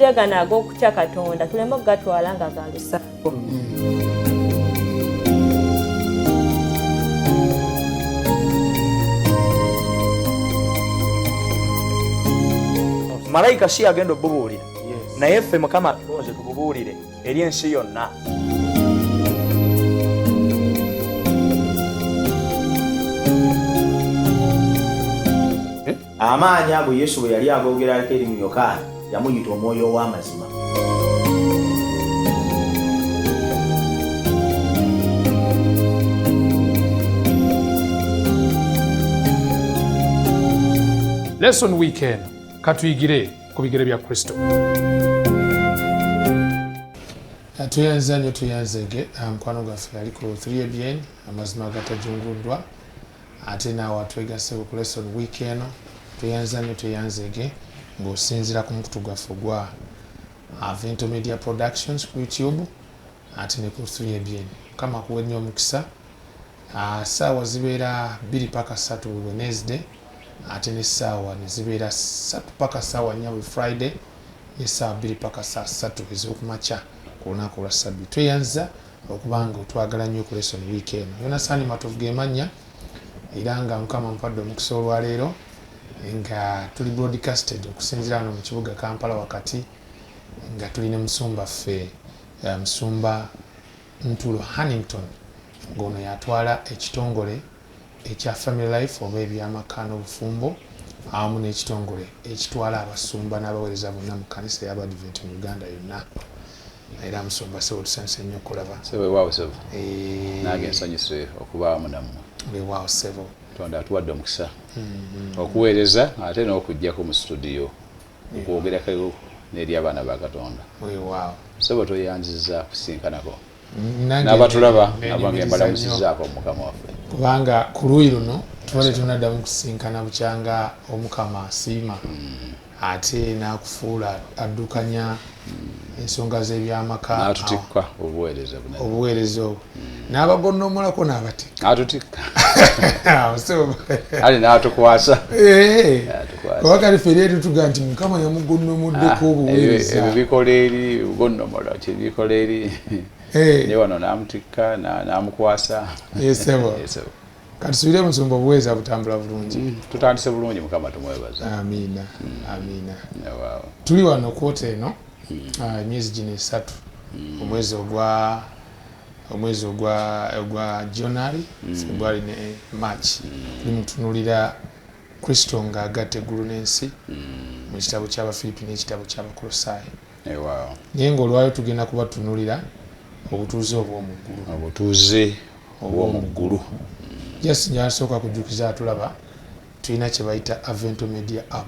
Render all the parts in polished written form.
Amawulire gano ag'okutya Katonda tuleme okugatwala nga ga lusaago. Malayika si yagenda obubuulira, naye ffe Mukama atulonze tububuulire eri ensi yonna. Amaanyi ago Yesu bwe yali agoogerako eri mu Yokaana, yamuyita Omwoyo ow'amazima. Lesson week eno katuyigire ku bigere bya Kristo. Tweyanza nnyo tweyanzege mukwano gwaffe ali ku 3ABN amazima agatajungundwa. Ate naawe atwegasseko ku lesson week eno tweyanza nnyo tweyanzeege ng'osinziira ku mukutu gwaffe ogwa Avento Media Productions ku YouTube ate ne ku 3ABN. Mukama akuwe nnyo omukisa. Ssaawa zibeera bbiri paka ssatu buli Wednesday ate ne ssaawa ne zibeera ssatu paka ssaawa nnya buli Friday ne ssaawa bbiri paka saa ssatu ez'okumakya ku lunaku olwa Ssabbiiti. Tweyanza okuba nga otwagala nnyo ku lesson week eno. Yonasaani Matovu ge mannya era nga Mukama ampadde omukisa olwaleero nga tuli broadcasted okusinziira wano mu kibuga Kampala wakati nga tuli ne musumba ffe Musumba Ntulo Hannington ng'ono y'atwala ekitongole ekya Family Life oba eby'amaka n'obufumbo awamu n'ekitongole ekitwala abasumba n'abaweereza bonna mu kkanisa ey'Abadiventi mu Uganda yonna. Era musumba ssebo tusanyuse nnyo okulaba. Ssebo weewaawo ssebo. Nange nsanyuse okuba awamu nammwe. Weewaawo ssebo. Katonda atuwadde omukisa okuweereza ate n'okujjako mu situdiyo okwogerako n'eri abaana ba Katonda. Weewaawo. Ssebo tweyanzizza kusisinkanako. N'abatulaba nabange mbalamusizaako mu Mukama waffe. Kubanga ku luuyi luno tuba tetunaddamu kusisinkana bukyanga Omukama asiima ate n'akufuula addukanya ensonga z'ebyamaka. N'atutikka obuweereza bunene. Obuweereza obwo. N'abagonnomolako n'abatikka. N'atutikka. Ali n'atukwasa. Kuba kati ffe eri tutuga nti Mukama yamugonnomoddeko obuweereza. Ebyo bikola eri bugonnomola kye bikola eri. Naye wano n'amutikka n'amukwasa. Yesebo. Katusubire musumba obuweereza butambula bulungi. Tutandise bulungi Mukama tumwebaza. Amiina. Amiina. Tuli wano kwota eno emyezi gino esatu. Omwezi ogwa omwezi ogwa ogwa January, February ne March. Tuli mutunulira Kristo ng'agatta eggulu n'ensi mu kitabo ky'Abafiripi n'ekitabo ky'Abakolosaayi. Naye ng'olwayo tugenda kuba tutunulira obutuuze obw'omu ggulu. Obutuuze obw'omu ggulu. Just njagala sooka kujjukiza atulaba tulina kye bayita Avento Media app.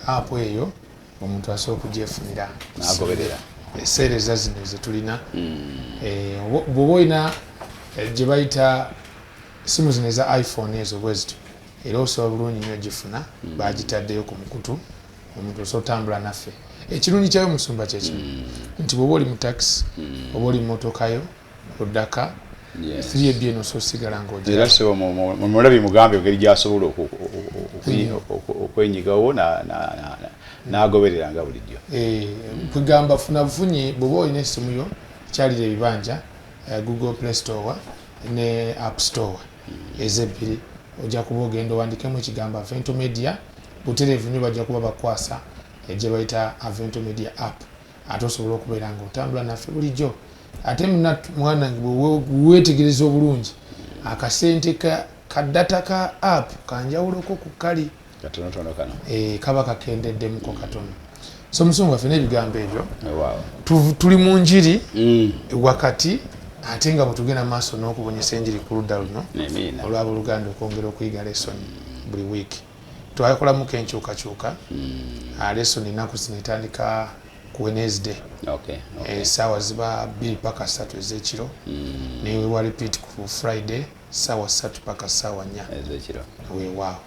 App eyo omuntu asobola okugyefunira n'agoberera eseereza zino ze tulina. Bw'oba olina gye bayita simu zino eza iPhone ezo bwe zityo era osobola bulungi nnyo ogifuna, bagitaddeyo ku mukutu omuntu osobola otambula naffe. Ekirungi kyayo musumba kye kimu nti bw'oba oli mu takisi oba oli mu mmotoka yo oddaka 3AB eno osobola osigala ng'ogiraba. Era ssebo mumulabi mugambe engeri gy'asobola okwenyigawo n'agoberera nga bulijjo. Kwegamba funa bufunyi bw'oba olina essimu yo kyalira ebibanja Google Play Store ne App Store ezo ebbiri ojja kuba ogenda owandikemu ekigambo Avento Media butereevu nnyo bajja kuba bakukwasa gye bayita Avento Media app ate osobola okubeera nga otambula naffe bulijjo. Ate mwana bwe weetegereza obulungi akasente ka data ka app kanjawuloko ku kali katonotono kano kaba kakendeddemukko katono. So musumba waffe n'ebigambo ebyo tuli mu njiri wakati ate nga bwe tugenda maaso n'okubunyisa enjiri ku ludda luno olw'abooluganda okwongera okuyiga lesson buli wiiki. Twakolamuko enkyukakyuka, lesson ennaku zino etandika ku Wednesday. Essaawa ziba 2 paka 3 ez'ekiro newewa repeat ku Friday ssaawa 3 paka ssaawa 4 ez'ekiro. Weewaawo.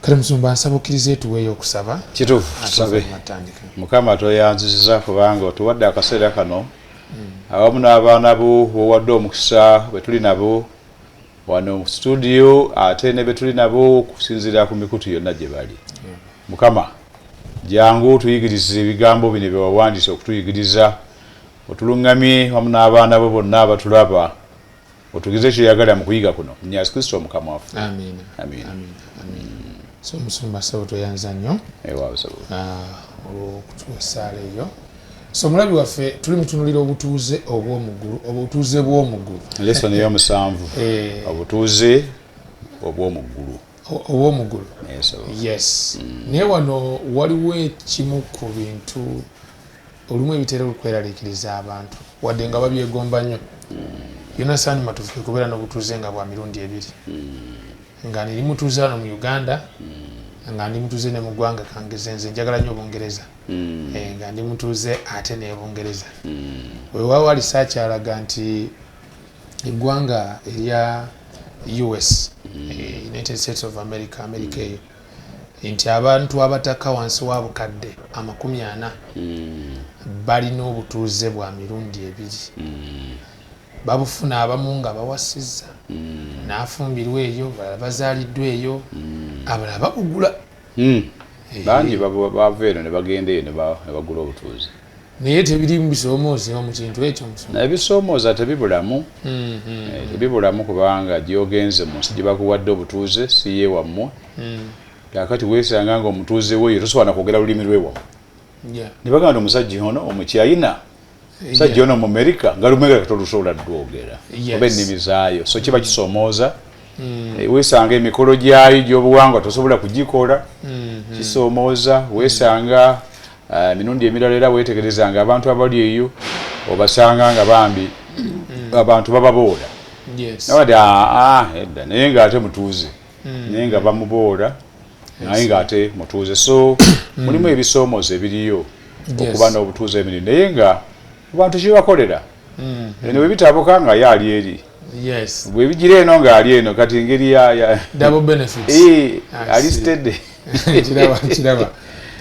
Kale musumba nsaba okkirize tuweeyo okusaba. Kituufu tusabe. Mukama tweyanzizza kubanga otuwadde akaseera kano awamu n'abaana bo b'owadde omukisa bwe tuli nabo wano mu studio ate ne be tuli nabo okusinziira ku mikutu yonna gye bali. Mukama Jangu otuyigirize ebigambo bino bye wawandiise okutuyigiriza, otuluŋŋamye wamu n'abaana bo bonna abatulaba, otugize kyoyagala mu kuyiga kuno. Mu Yesu Kristo Omukama waffe. Amiina. Amiina. Amiina. Amiina. So omusumba ssebo tweyanza nnyo Ewa ssebo. Olw'okutuwa essaala eyo. So omulabi waffe tuli mutunulira obutuuze obw'omuggulu, obutuuze bw'omuggulu. Lesson ey'omusanvu. Obutuuze obw'omuggulu. Obw'omuggulu. Yes, sir. Yes. Naye wano waliwo ekimu ku bintu olumu ebitera okweraliikiriza abantu wadde nga babyegomba nnyo. Yonasaani Matovu kwe kubeera n'obutuuze nga bwa mirundi ebiri. Nga ndi mutuuze wano mu Uganda, nga ndi mutuuze ne mu ggwanga kangeze nze njagala nnyo Bungereza. Nga ndi mutuuze ate ne Bungereza. Weewaawo research alaga nti eggwanga erya US, United States of America, America eyo, nti abantu abataka wansi wa 40,000 balina obutuuze bwa mirundi ebiri. Babufuna abamu nga bawasizza, n'afumbirwa eyo, balala bazaaliddwa eyo, abalala babugula. Bangi bava eno ne bagenda eyo ne bagula obutuuze. Naye tebirimu bisoomooza mu kintu ekyo musumba? Naye bisoomooza tebibulamu. Tebibulamu kubanga gy'ogenze mu nsi gye bakuwadde obutuuze si ye wammwe. Kaakati weesanga ng'omutuuze weeyo tosobola na kwogera lulimi lwe wammwe. Ne bagamba nti omusajja ono Omuchina, omusajja ono Omumerika, nga Lumerika tolusobola lwogera. Oba ennimi zaayo. So kiba kisoomooza. Weesanga emikolo gyayo gy'obuwangwa tosobola kugikola. Kisoomooza. Weesanga emirundi emirala era weetegereza nga abantu abali eyo obasanga nga bambi abantu bababoola. Nabadde, edda, naye ng'ate mutuuze. Naye nga bamuboola, naye ng'ate mutuuze. So mulimu ebisoomooza ebiriyo okuba n'obutuuze emirimu, naye nga abantu kibakolera. Eno bwe bitaabuka nga ye ali eri. Bwe bigira eno ng'ali eno, kati engeri ya double benefits. Ali steady. Kiraba, kiraba.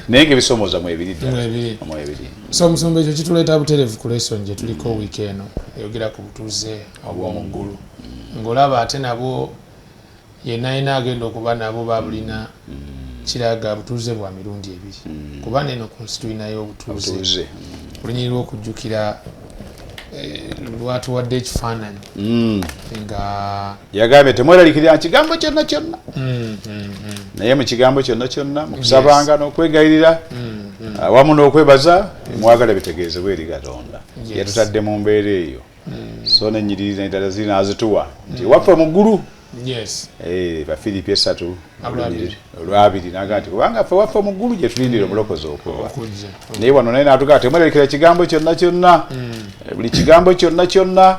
Naye ng'ebisoomooza mwebiri ddala. Mwebiri. Mwebiri. So omusumba ekyo kituleeta butereevu ku lesson gye tuliko wiiki eno eyogera ku butuuze obw'omu ggulu. Ng'olaba ate nabo yenna yenna agenda okuba nabo babulina kiraga butuuze bwa mirundi ebiri. Kuba n'eno ku nsi tulinayo obutuuze. Obutuuze. Olunyiriri lw'okujjukira lwatuwadde ekifaananyi. Nga yagambye temweraliikirira kigambo kyonna kyonna. Naye mu kigambo kyonna kyonna mu kusabanga n'okwegayirira awamu n'okwebaza mwagala bitegeezebwe eri Katonda. Yatutadde mu mbeera eyo. So n'ennyiriri endala ziri n'azituwa nti waffe mu ggulu. Bafiripi 3 olwabiri n'agamba nti kubanga ffe waffe mu ggulu gye tulindira omulokozi okuva. Naye wano naye n'atugamba temweraliikirira kigambo kyonna kyonna. Buli kigambo kyonna kyonna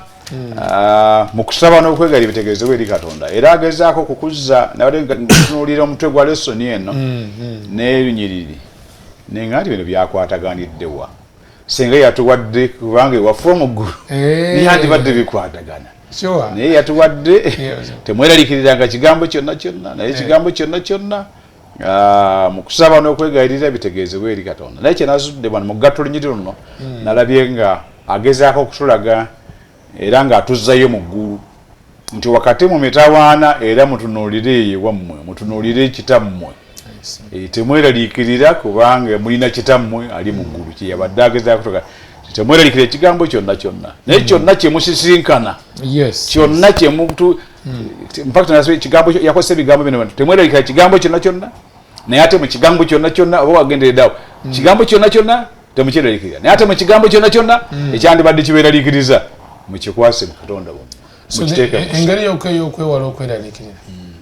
mu kusaba n'okwegayirira bitegeezebwe eri Katonda. Era agezaako okukuzza nabadde ntunuulira omutwe gwa lesoni eno n'erunyiriri. Naye nga nti bino byakwataganidde wa? Singa yatuwadde kubanga ewaffe mu ggulu byandibadde bikwatagana. Naye yatuwadde temweraliikiriranga kigambo kyonna kyonna, naye kigambo kyonna kyonna mu kusaba n'okwegayirira bitegeezebwe eri Katonda. Naye kye nazudde wano mu kugatta olunyiriri luno, nalabye nga agezaako okutulaga era ng'atuzzayo mu ggulu nti wakati mu mitawaana era mutunuulire eyo wammwe, mutunuulire kitammwe. Temweraliikirira kubanga mulina kitammwe ali mu ggulu. Kye yabadde agezaako okutulaga. Temweraliikirira ekigambo kyonna kyonna, naye kyonna kye musisinkana. Kyonna kye mutu, in fact, nasi ekigambo kyo, yakozesa ebigambo bino, temweraliikirira kigambo kyonna kyonna, naye ate mu kigambo kyonna kyonna oba wagenderedde awo, kigambo kyonna kyonna temukyeraliikirira, naye ate mu kigambo kyonna kyonna ekyandibadde kibeeraliikiriza mukikwase mu Katonda wammwe. So Mukiteeke mu kusaba. Engeri yokka ey'okwewala okweraliikirira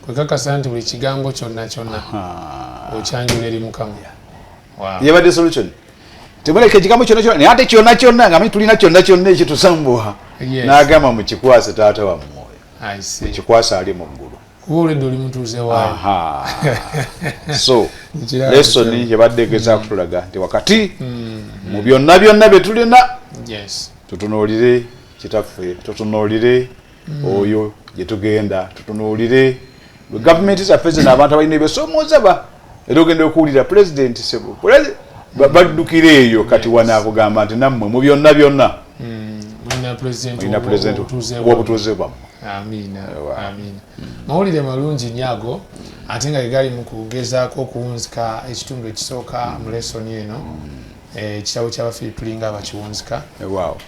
kwekakasa nti buli kigambo kyonna kyonna okyanjula eri Mukama. Wow. Yabadde solution. Temuleka ekigambo kyonna kyonna, naye ate kyonna kyonna nga tulina kyonna kyonna ekitusambuwa. N'agamba mukikwase taata wammwe oyo. Mukikwase ali mu ggulu. Kuba olwedde oli mutuuze waayo. So, Nkiraba lesson ekyo. yabadde egezaako kutulaga nti wakati mu byonna byonna bye tulina, tutunuulire kitaffe, tutunuulire oyo gye tugenda, tutunuulire gavumenti zaffe zino abantu abalina ebyosomooza ba era ogenda okuwulira pulezidenti sebo, baddukira eyo kati wano akugamba nti nammwe mu byonna byonna Mulina pulezidenti mulina pulezidenti w'obutuuze w'obutuuze bwammwe. Amiina, amiina. Mawulire malungi nnyo ago. Ate nga gegali mu kugezaako okuwunzika ekitundu ekisooka mu lesoni eno. Ekitabo ky'Abafiripi tulinga abakiwunzika.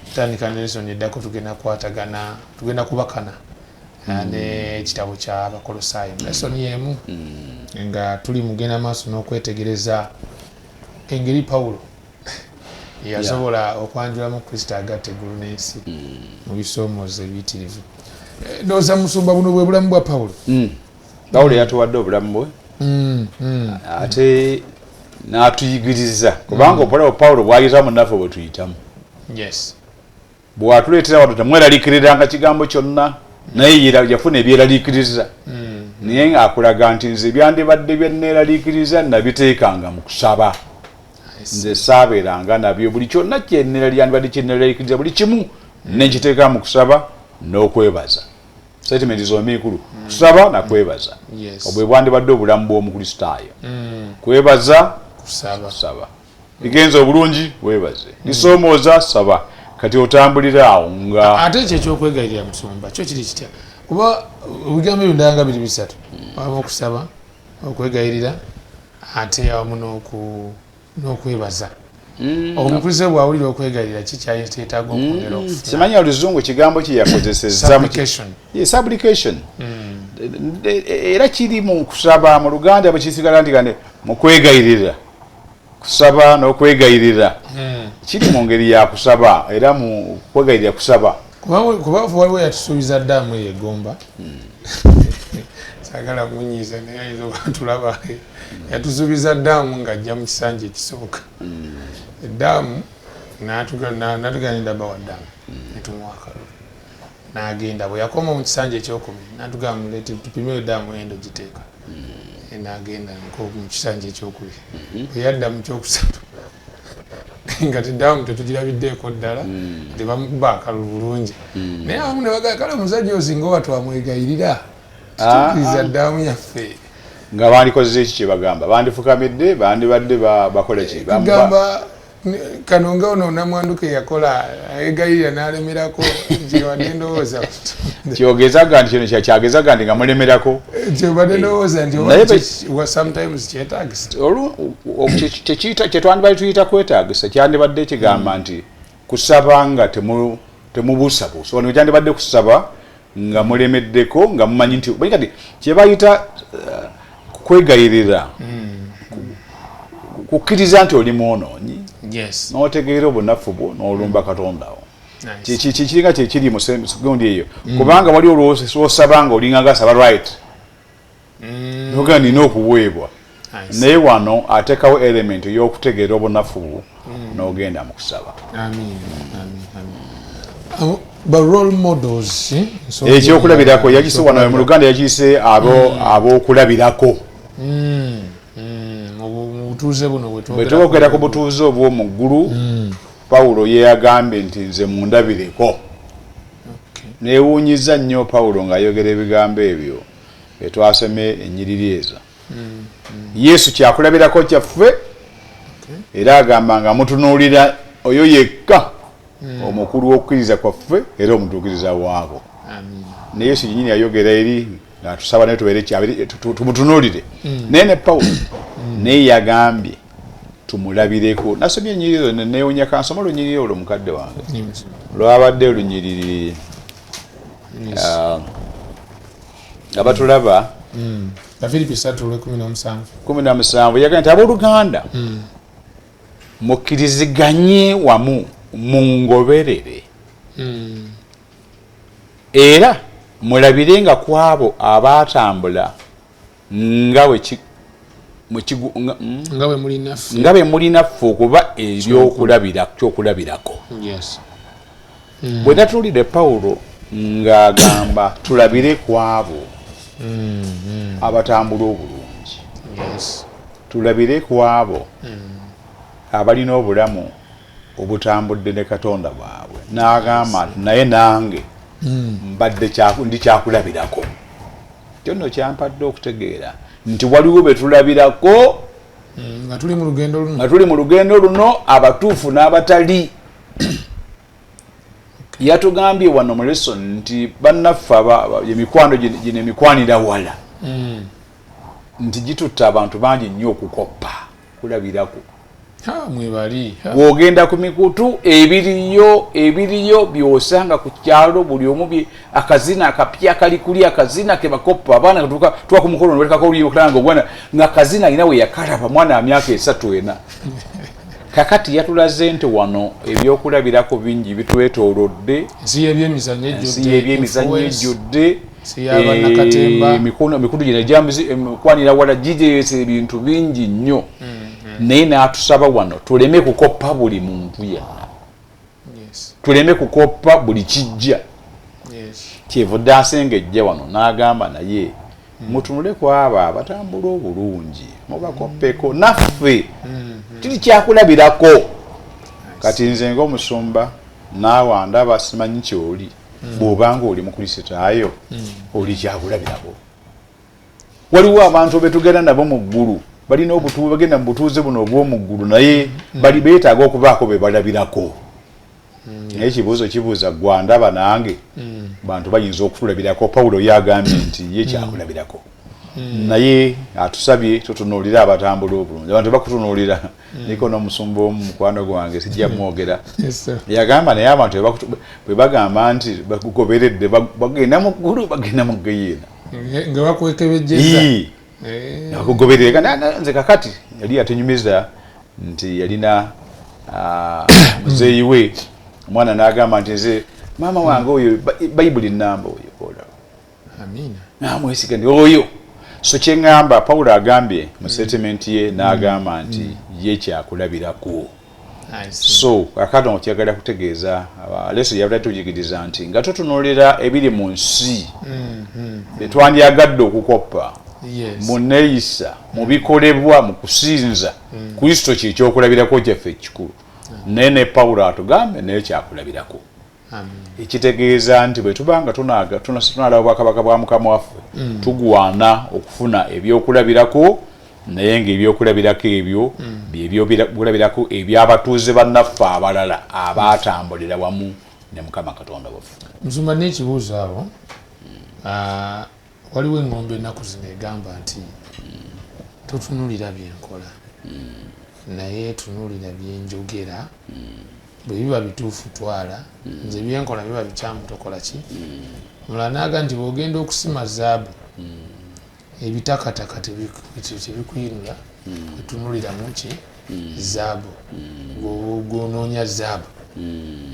Tutandika ne lesoni eddako, tugenda kukwatagana, tugenda kubakana n'ekitabo ky'Abakolosaayi mu lesoni emu, nga tuli mugenda maaso n'okwetegereza engeri Pawulo yasobola okwanjulamu Kristo agatta eggulu n'ensi mu bisoomooza ebiyitirivu. Ndowooza musumba, buno bwe bulamu bwa Pawulo. Pawulo yatuwadde obulamu bwe ate n'atuyigiriza, kubanga obulamu Pawulo bwayitamu naffe bwe tuyitamu. Bwatuleetera wano, temweraliikiriranga kigambo kyonna, naye yafuna ebyeraliikiriza, naye ng'akulaga nti nze byandibadde byenneeraliikiriza nabiteekanga mu kusaba. Nze saabeeranga nabyo, buli kyonna kyandibadde kyenneeraliikiriza, buli kimu nenkiteeka mu kusaba n'okwebaza. Statement zombi nkulu, kusaba nakwebaza. Obwe bwandibadde obulamu bw'Omukristaayo, kwebaza, kusaba. Bigenza obulungi, weebaze. Lisoomooza, saba. Kati otambulira awo nga Ate ekyo ekyokwegayirira, musumba, kyo kiri kitya? Kuba ebigambo ebyo ndaba nga biri bisatu, wamu okusaba, okwegayirira, ate awamu n'okwebaza. Omukristaayo bw'awulira okwegayirira, kikyayetaaga okwongera okufuna? Simanyi oluzungu kigambo kye yakozesezza. Supplication. Supplication era kiri mu kusaba. Mu Luganda bwe kisigala nti gande mu kwegayirira, kusaba n'okwegayirira kiri mu ngeri ya kusaba, era mu kwegayirira kusaba. Kuba waliwo yatusuubiza ddaamu eyo egomba, sagala munyiiza, naye ayinza oba tulaba. Yatusuubiza ddaamu ng'ajja mu kisanja ekisooka, eddaamu natugamba ndaba wa ddaamu, netumuwa akalulu, n'agenda. Bwe yakoma mu kisanja ekyokubiri, natugamba muleete tupime eddaamu endo giteeka, n'agenda nko mu kisanja ekyokubiri. Bwe yadda mu kyokusatu nga teddaamu tetugirabiddeeko ddala, tebamukuba akalulu bulungi, naye abamu ne bagamba, kale omusajja osinga oba twamwegayirira, tutuukiriza ddaamu yaffe. Nga bandikoze eki? Kyebagamba bandifukamidde, bandibadde bakola ki? Kugamba kano nga ono namwanduka eyakola ayegayirira n'alemerako, kyebadde ndowooza. Kyogezaga nti kino kyagezaga nti nga mulemerako. Kyebadde ndowooza nti Naye sometimes kyetaagisa. Kyetwandibadde tuyita kwetaagisa, kyandibadde kigamba nti kusaba nga temubuusabuusa. Wano kyandibadde kusaba nga mulemeddeko, nga mumanyi nti kati kyebayita kwegayirira, kukkiriza nti oli mwonoonyi, n'otegeera obunafu bwo, n'olumba Katonda wo. Kiringa kyekiri mu gundi eyo, kubanga wali olwosaba nga olinga nga asaba right, nogaa nina okuweebwa, naye wano ateekawo element ey'okutegeera obunafu bwo n'ogenda mu kusaba. Ba role models, eh? Ekyokulabirako yakise wano mu Luganda, yakiyise abo ab'okulabirako. Mu butuuze buno bwe twogera ku butuuze obw'omu ggulu, Pawulo yeyagambye nti nze mundabireko. Neewuunyiza nnyo Pawulo ng'ayogera ebigambo ebyo etwasome ennyiriri ezo. Yesu kyakulabirako kyaffe, era agamba nga mutunuulira oyo yekka omukulu w'okukkiriza kwaffe era omutuukiriza waabo. Ne Yesu yenyini yayogera eri ng'atusaba naye tubeere tumutunuulire, naye ne Pawulo naye yagambye tumulabireko. Nasomye ennyiriri ezo neewunya. Kansome olunyiriri olwo, mukadde wange, lwabadde olunyiriri abatulaba. Bafiripi 3 olw'17. 17, yagambye nti abooluganda, mukkiriziganye wamu, mungoberere, era mulabirenga ku abo abaatambula nga bwe nga bwe muli naffe, nga bwe muli naffe okuba kyokulabirako. Bwe natuulidde Pawulo ng'agamba tulabire ku abo abatambula obulungi, tulabire ku abo abalina obulamu obutambudde ne Katonda bwabwe, n'agamba nti naye nange mbadde ndi kyakulabirako. Kyo nno kyampadde okutegeera nti waliwo be tulabirako nga tuli mu lugendo luno, nga tuli mu lugendo luno, abatuufu n'abatali. Yatugambye wano mu lesson nti bannaffe emikwano gino emikwanira wala. Nti gitutte abantu bangi nnyo okukoppa, kulabirako. Mwebali. Bw'ogenda ku mikutu ebiriyo by'osanga ku kyalo, buli omu akazina akapya kali kuli, akazina ke bakoppa abaana katuuka tuwa ku mukolo ne balekako oluyimba okulaba nga omwana ng'akazina alina we yakalaba, mwana wa myaka 3 4. Kakati yatulaze nti wano ebyokulabirako bingi bitwetoolodde. Ensi y'ebyemizannyo Ensi y'ebyemizannyo ejjudde. Ensi y'abannakatemba. Emikutu gino egyamikwanira wala gireese ebintu bingi nnyo. Naye n'atusaba wano tuleme kukoppa buli muntu yenna. Tuleme kukoppa buli kijja. Kyevudde asengejja wano n'agamba naye mutunule ku abo abatambula obulungi, mubakoppeko naffe kiri kyakulabirako. Kati nze ng'omusumba naawe andaba simanyi ky'oli, bw'obanga oli Mukristaayo oli kyakulabirako. Waliwo abantu be tugenda nabo mu ggulu, balina obutuuze, bagenda mu butuuze buno obw'omu ggulu, naye bali beetaaga okubaako be balabirako. Naye ekibuuzo kibuuza ggwe andaba nange, bantu bayinza okutulabirako. Pawulo yagambye nti ye kyakulabirako, naye atusabye tutunuulire abatambula obulungi. Abantu bakutunuulira. Niko n'omusumba omu mukwano gwange sijja mwogera, yagamba naye abantu bwe bagamba nti bakugoberedde bagenda mu ggulu, bagenda mu ggeyeena nga bakwekebejjeza. Bakugoberera. Nze kakati yali yatunyumiza nti yalina muzeeyi we omwana n'agamba nti nze maama wange oyo Bayibuli nnamba oyo olaba. Amiina. Namwesiga nti oyo. So kye ŋŋamba, Pawulo agambye mu statement ye n'agamba nti ye kyakulabirako. So kakati okyagala kutegeeza leso yabadde tujigiriza nti nga tutunuulira ebiri mu nsi betwandyagadde okukoppa mu nneeyisa, mu bikolebwa, mu kusinza, Kristo kye kyokulabirako kyaffe ekikulu. Naye ne Pawulo atugambe naye kyakulabirako. Ekitegeeza nti bwe tuba nga tunalaba obwakabaka bwa Mukama waffe, tugwana okufuna ebyokulabirako, naye ng'ebyokulabirako ebyo byebyokulabirako eby'abatuuze bannaffe abalala abaatambulira wamu ne Mukama Katonda waffe. Musumba, n'ekibuuzo awo, waliwo eŋŋombe ennaku zino egamba nti totunuulira byenkola, naye tunuulira byenjogera. Bwe biba bituufu twala, nze byenkola biba bikyamu tokola ki. Omulala n'agamba nti bw'ogenda okusima zaabu, ebitakataka tebikuyinula, otunuuliramu ki zaabu, gw'onoonya zaabu,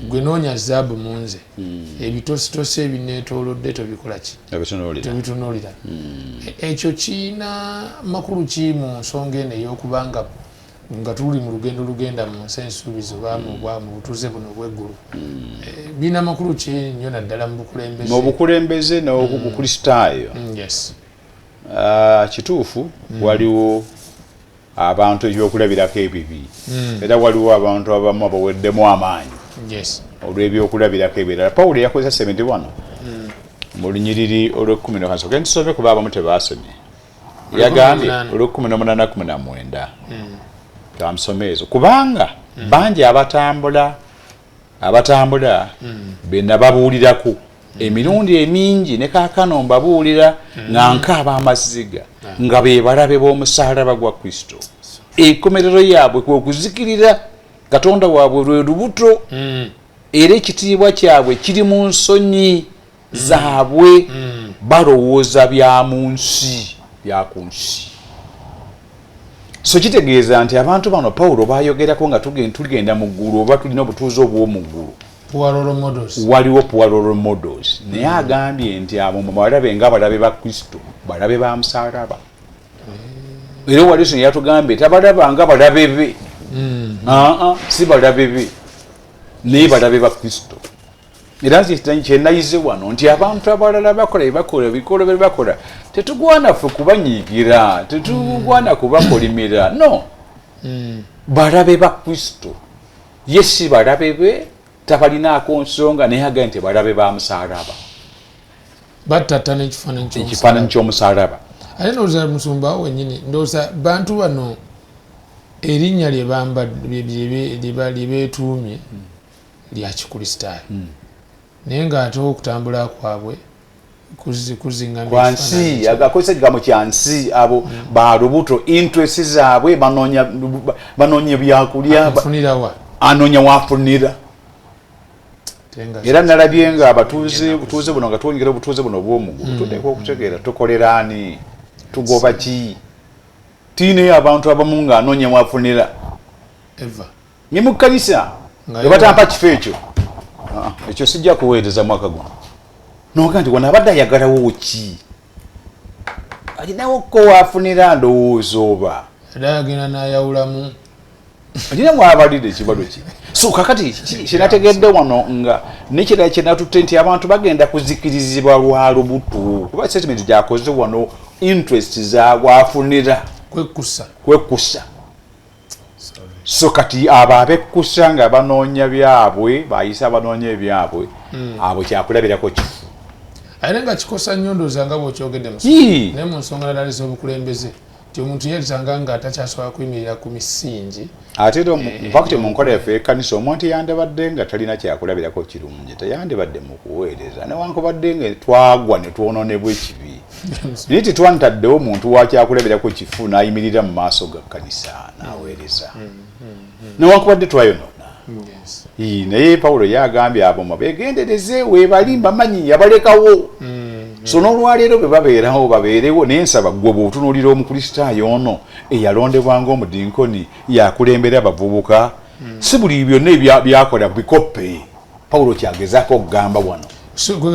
gwe noonya zaabu mu nze, ebitositosi ebineetoolodde tobikola ki, tobitunuulira. Ekyo kiina makulu ki mu nsonga eno ey'okubanga nga tuli mu lugendo lugenda mu nsi ensuubizo oba mu butuuze buno obw'eggulu? Birina makulu ki nnyo naddala mu bukulembeze? Mu bukulembeze n'obukristaayo. Kituufu, waliwo abantu ebyokulabirako ebibi, era waliwo abantu abamu abaweddemu amaanyi olw'ebyokulabirako ebirala. Pawulo yakozesa 71 mu lunyiriri olw'ekumi n'okansoke ntusome kuba abamu tebaasomye. Yagambye olw'ekumi n'omunaana 19 kamusome ezo, kubanga bangi abatambula be nababuulirako emirundi emingi ne kaakano mbabuulira nga nkaaba amaziga, nga be balabe b'omusaalaba gwa Kristo. Enkomerero yaabwe kwe kuzikirira, Katonda waabwe lwe lubuto, era ekitiibwa kyabwe kiri mu nsonyi zaabwe, balowooza bya mu nsi, bya ku nsi. So kitegeeza nti abantu bano Pawulo bayogerako nga tugenda mu ggulu oba tulina obutuuze obw'omu ggulu, waliwo poor role models, naye agambye nti abo mubalabe nga balabe ba Kristo, balabe ba musaalaba. Era waliso yatugambye tabalaba nga balabe be, aa si balabe be, naye balabe ba Kristo. Era nze kyenayize wano nti abantu abalala bakola byebakola, ebikolo bye bakola, tetugwana ffe kubanyiigira, tetugwana kubakolimira. No, balabe ba Kristo. Ye si balabe be, tabalinaako nsonga, naye agambye nti balabe ba musaalaba. Battattana ekifaananyi. Ekifaananyi ky'omusaalaba. Ate ndowooza musumba awo wennyini, ndowooza bantu bano erinnya lye beetuumye lya Kikristaayo, naye ng'ate okutambula kwabwe Kwansi akozesa ekigambo kya nsi, abo balubuto, interest zaabwe, banoonya byakulya, anoonya wafunira. Era nalabye nga abatuuze butuuze buno nga twongera obutuuze buno obw'omuggulu, tuteekwa okutegeera tukolera ani, tugoba ki. Tiineyo abantu abamu ng'anoonya wafunira ne mu kkanisa ebatampa kifo ekyo, ekyo sijja kuweereza mwaka guno. Noga nti wano abadde ayagalawo ki, alinawo ko waafunira ndowooza oba agenda n'ayawulamu alina mwabalire ekibalo ki. So kakati kyenategedde wano nga nekirala kyenatutte nti abantu bagenda kuzikirizibwa lwa lubuto, kuba statement gyakoze wano interest zawafunira kwekkusa. So kati abo abekkusa nga banoonya byabwe, bayise abanoonya ebyabwe, abo kyakulabirako kifu. Ate nga kikosa nnyo ndowooza nga bw'okyogedde naye mu nsonga naddala ez'obukulembeze nti omuntu yeetanga nga takyasobola kuyimirira ku misingi. Ate era infact mu nkola yaffe ekkanisa omuntu yandibadde nga talina kyakulabirako kirungi, teyandibadde mu kuweereza newankubadde nga twagwa ne twonoonebwa ekibi, naye tetwantaddewo muntu wa kyakulabirako kifu n'ayimirira mu maaso ga kkanisa n'aweereza newankubadde twayonoona. Naye Pawulo yagambye abo beegendereze, weebali mbamanyi yabalekawo. So n'olwaleero bwe babeerawo babeerewo. Naye nsaba ggwe bw'otunuulira Omukristaayo ono eyalondebwa ng'omudinkoni yakulembera abavubuka, si buli byonna byakola bikoppe. Pawulo kyagezaako okugamba wano.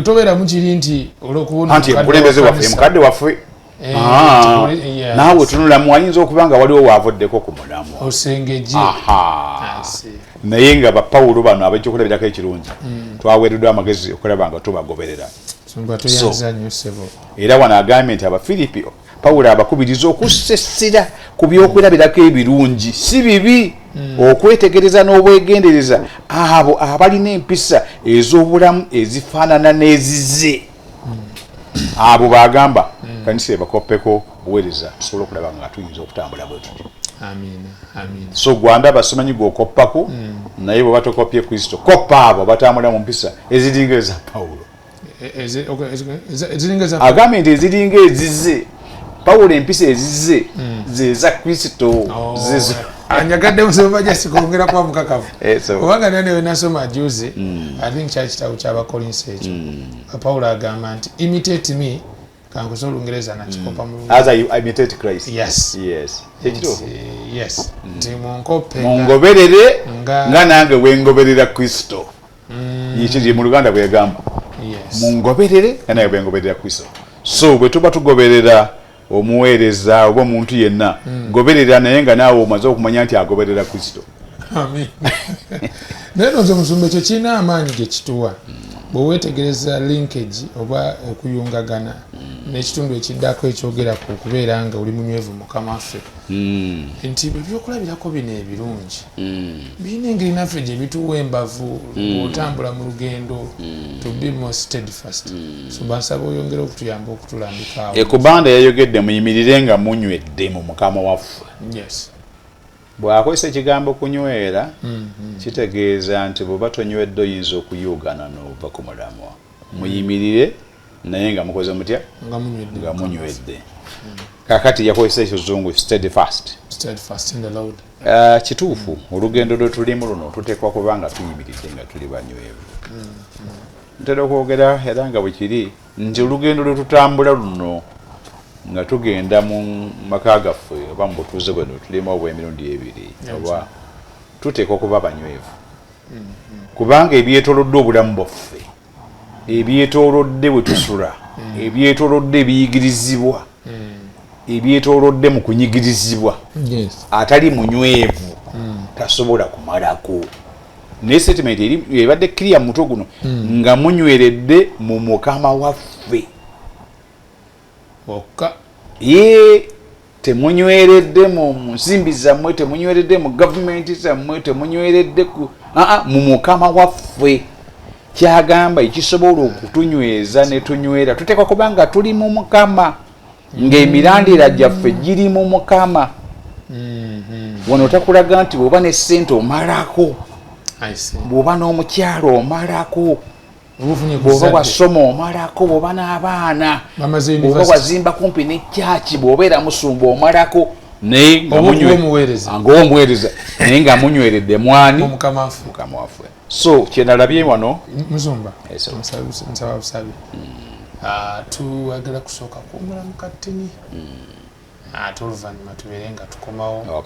Tobeeramu kiri nti olw'okuba anti omukulembeze waffe, mukadde waffe, naawe tunulamu ayinza okuba nga waliwo waavuddeko ku mulamu osengejje. Naye nga bapawulo bano ab'ekyokulabirako ekirungi twaweereddwa amagezi okulaba nga tubagoberera. Era wano agambye nti Abafiripi Pawulo abakubiriza okussessira ku byokulabirako ebirungi, si bibi, okwetegereza n'obwegendereza abo abalina empisa ez'obulamu ezifaanana n'ezize. Abo bagamba kanisa ebakoppeko buweereza, tusobole okulaba nga tuyinza okutambula bwe tutyo. So gwandaba simanyi gwokoppako, naye bweba tokopye Kristo, koppa abo abatambula mu mpisa eziringa eza Pawulo. Agambye nti eziringa ezize Pawulo, empisa ezize zeza Kristo. Anyagadde musomba jasi kwongera kuba mukakafu, kubanga nane wenasoma juzi, I think kyali kitabo ky'Abakolinso ekyo, Pawulo agamba nti imitate me, kankuza Olungereza nakikopa mu As I imitate Christ. Yes. Yes. Yes, nti munkoppe, mungoberere nga nange wengoberera Kristo. Ekiri mu Luganda bwegamba mungoberere nga nange bwengoberera Kristo. So bwe tuba tugoberera omuweereza oba omuntu yenna, goberera naye nga naawe omaze okumanya nti agoberera Kristo. Naye nonze musumba, ekyo kirina amaanyi ge kituwa bwe weetegereza linkage oba okuyungagana n'ekitundu ekiddako ekyogera ku kubeera nga oli munywevu Mukama waffe, nti ebyokulabirako bino ebirungi birina engeri naffe gye bituwa embavu bw'otambula mu lugendo, to be more steadfast. So bansaba oyongere okutuyamba okutulambika awo. Ekubanda yayogedde muyimirire nga munywedde mu Mukama waffe. Bw'akozesa ekigambo kunywera, kitegeeza nti bw'oba tonywedde oyinza okuyuugana n'ova ku mulamwa. Muyimirire naye nga mukoze mutya? Nga munywedde. Nga munywedde. Kakati yakozesa ekizungu steadfast. Steadfast in the Lord. Kituufu, olugendo lwe tulimu luno tuteekwa kuba nga tuyimiridde nga tuli banywevu. Ntera okwogera era nga bwe kiri nti olugendo lwe tutambula luno nga tugenda mu maka gaffe oba mu butuuze bweno tulimu obw'emirundi ebiri, oba tuteekwa okuba banywevu, kubanga ebyetoolodde obulamu bwaffe, ebyetoolodde bwe tusula, ebyetoolodde ebiyigirizibwa, ebyetoolodde mu kunyigirizibwa, atali munywevu tasobola kumalako. Naye statement eri ebadde clear mu mutwe guno, nga munyweredde mu Mukama waffe wokka. Ye temunyweredde mu nsimbi zammwe, temunyweredde mu gavumenti zammwe, temunyweredde ku aa mu Mukama waffe. Kyagamba ekisobola okutunyweza ne tunywera, tuteekwa kuba nga tuli mu Mukama, ng'emirandira gyaffe giri mu Mukama. Wano takulaga nti bw'oba ne ssente omalako, I see. bw'oba n'omukyalo omalako. Bw'oba wasoma omalako, bw'oba n'abaana, bw'oba wazimba kumpi ne kyaki, bw'obeera musumba omalako, naye nga omuweereza, naye nga munyweredde mwani mukama waffe. So kyenalabye wano musumba nsaba busabi tuwagala kusooka kuwummula mu kattini, ate oluvannyuma tubeere nga tukomawo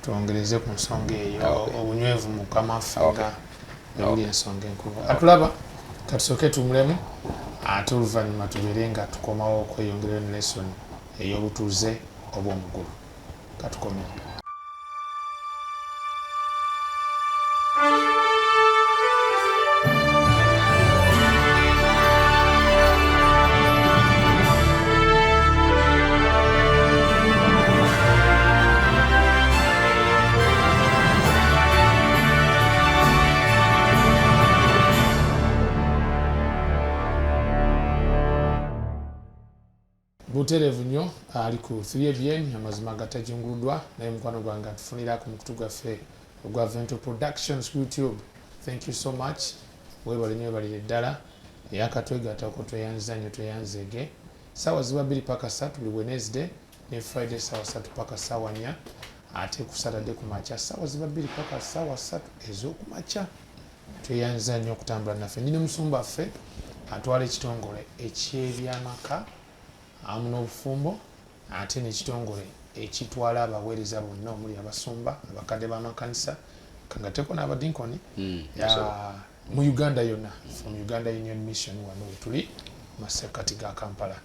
twongereze ku nsonga eyo obunywevu mukama waffe nga buli ensonga enkulu. Atulaba katusooke tuwummulemu, ate oluvannyuma tubeere nga tukomawo okweyongerayo ne lesson ey'obutuuze obw'omuggulu. Katukomewo. Butereevu nnyo ali ku 3ABN amazima agatajunguluddwa, naye mukwano gwange atufunira ku mukutu gwaffe ogwa Vento Productions YouTube. Thank you so much, weebale nnyo, weebalire ddala eyakatwegattako, tweyanziza nnyo, tweyanzeege. Ssaawa ziba 2 paka 3 buli Wednesday ne Friday ssaawa 3 paka 4, ate ku Saturday ku makya ssaawa ziba 2 paka 3 ez'okumakya. Tweyanziza nnyo okutambula naffe. Ndi ne musumba waffe atwala ekitongole eky'ebyamaka awamu n'obufumbo, ate n'ekitongole ekitwala abaweereza bonna omuli abasumba, abakadde b'amakanisa, kangatteko n'abadinkoni mu Uganda yonna, from Uganda Union Mission wano wetuli masekkati ga Kampala.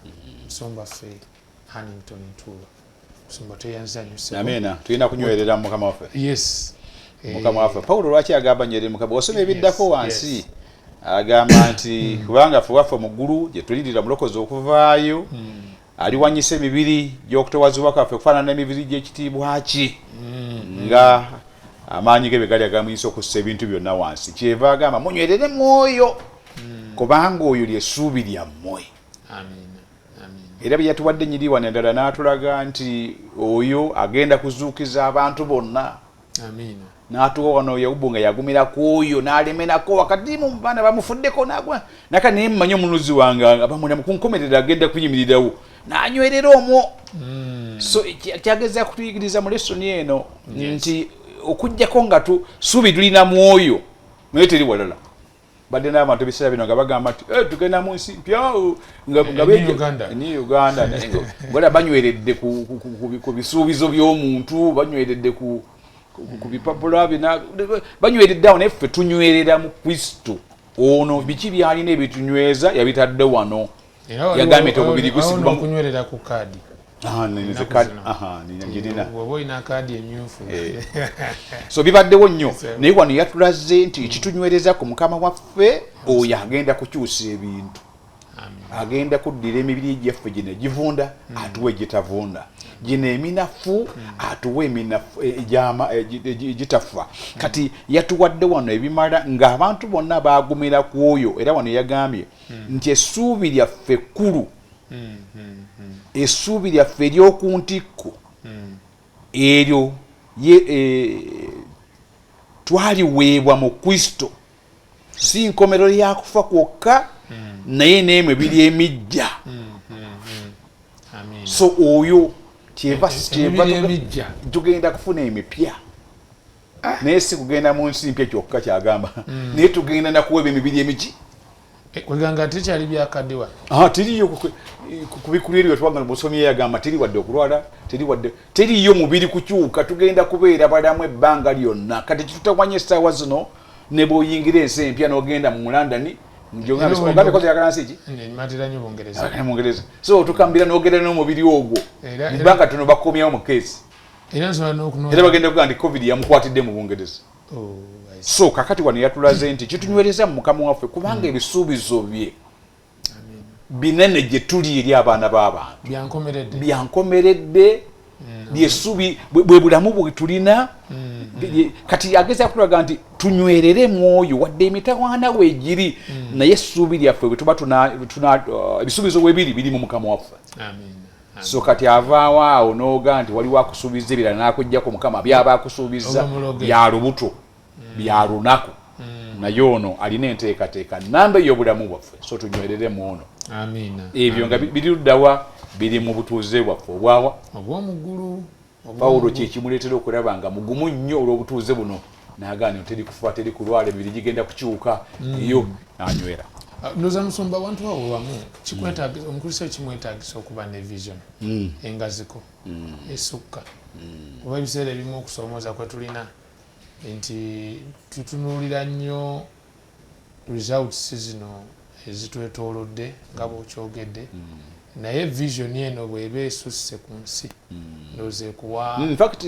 Musumba ffe Hannington Ntuulo. Musumba tweyanziza nnyo. Amiina. Tulina kunywerera mu Mukama waffe. Yes. Mukama waffe. Pawulo lwaki agamba nywerere Mukama? Osoma ebiddako wansi. Agamba nti kubanga ffe waffe mu ggulu gye tulindirira Mulokozi okuvaayo, aliwanyisa emibiri gy'okutowazibwa kwaffe okufaanana emibiri gy'ekitiibwa kye, nga amaanyi ge bwe gali agamuyisa okussa ebintu byonna wansi. Kyeva agamba munywerere mwoyo, kubanga oyo ly'essuubi lyammwe. Era bye yatuwadde ennyiriri wano endala n'atulaga nti oyo agenda kuzuukiza abantu bonna. N'atuwa wano Yakubu nga yagumira ku oyo n'alemerako wakati mu baana bamufuddeko n'agwa naka, naye mmanyi omunuzi wange abamulamu ku nkomerero agenda kuyimirirawo n'anywerera omwo. So kyageza kutuyigiriza mu lesoni eno nti okuggyako nga ssuubi tulina mwoyo naye teri walala. Badde n'abantu ebiseera bino nga bagamba nti tugenda mu nsi mpya nga Uganda, nga banyweredde ku bisuubizo by'omuntu, banyweredde ku bipapula bina, banyweredde awo, naye ffe tunywerera mu Kristo. Ono biki byalina ebitunyweza yabitadde wano. Yagambye nti omubiri gusigwa okunywerera ku kaadi. Bw'oba olina kaadi emyufu. So bibaddewo nnyo, naye wano yatulaze nti ekitunywereza ku Mukama waffe oyo agenda kukyusa ebintu, agenda kuddira emibiri gyaffe gino egivunda atuwe egitavunda, gino eminafu atuwe eminafu egitafa. Kati yatuwadde wano ebimala ng'abantu bonna baagumira ku oyo. Era wano yagambye nti essuubi lyaffe kkulu, essuubi lyaffe ery'oku ntikko eryo twaliweebwa mu Kristo, si nkomerero ya kufa kwokka, naye n'emibiri emijja. So oyo kyeva tugenda kufuna emipya, naye si kugenda mu nsi mpya kyokka kyagamba, naye tugenda nakuweebwa emibiri emigi. Kweganga tekyali byakaddiwa. Teriyo ku bikulu eryo twagamba musomi yagamba teri wadde okulwala, teri wadde, teriyo mubiri kukyuka, tugenda kubeera balamu ebbanga lyonna. Kati kitutawanya essaawa zino ne bw'oyingira ensi empya n'ogenda mu London, Bungereza, so otukambira n'ogenda n'omubiri ogwo ebbanga tono bakomyawo mu keesi, era bagenda kugamba nti COVID yamukwatidde mu Bungereza. So kakati wano yatulaze nti kitunywereza mu Mukama waffe, kubanga ebisuubizo bye binene gye tuli eri abaana b'abantu, byankomeredde, lyessuubi bwe bulamu bwe tulina. Kati ageza kutulaga nti tunywerere mwoyo wadde emitawaana weegiri, naye essuubi lyaffe bwe tuba ebisuubizo bwe biri biri mu Mukama waffe. So kati avaawo awo n'oga nti waliwo akusuubiza ebirala n'akuggyako Mukama byaba akusuubiza bya lubuto, bya lunaku. Naye ono alina enteekateeka namba ey'obulamu bwaffe, so tunywerere mu ono. Amiina. Ebyo nga biri luddawa? Biri mu butuuze bwaffe obwawa? Obw'omuggulu. Pawulo kyekimuleetera okulaba nga mugumu nnyo olw'obutuuze buno, n'agaana teri kufa, teri kulwala, emibiri gigenda kukyuka, eyo anywera. Ndowooza musumba, wantu awo wamu kikwetagisa, omukristaayo kimwetagisa okuba ne vision engaziko esukka, kuba ebiseera ebimu okusoomooza kwe tulina nti tutunuulira nnyo results zino ezitwetoolodde nga bw'okyogedde, naye vision eno bw'eba esusse ku nsi, ndowooza ekuwa In fact,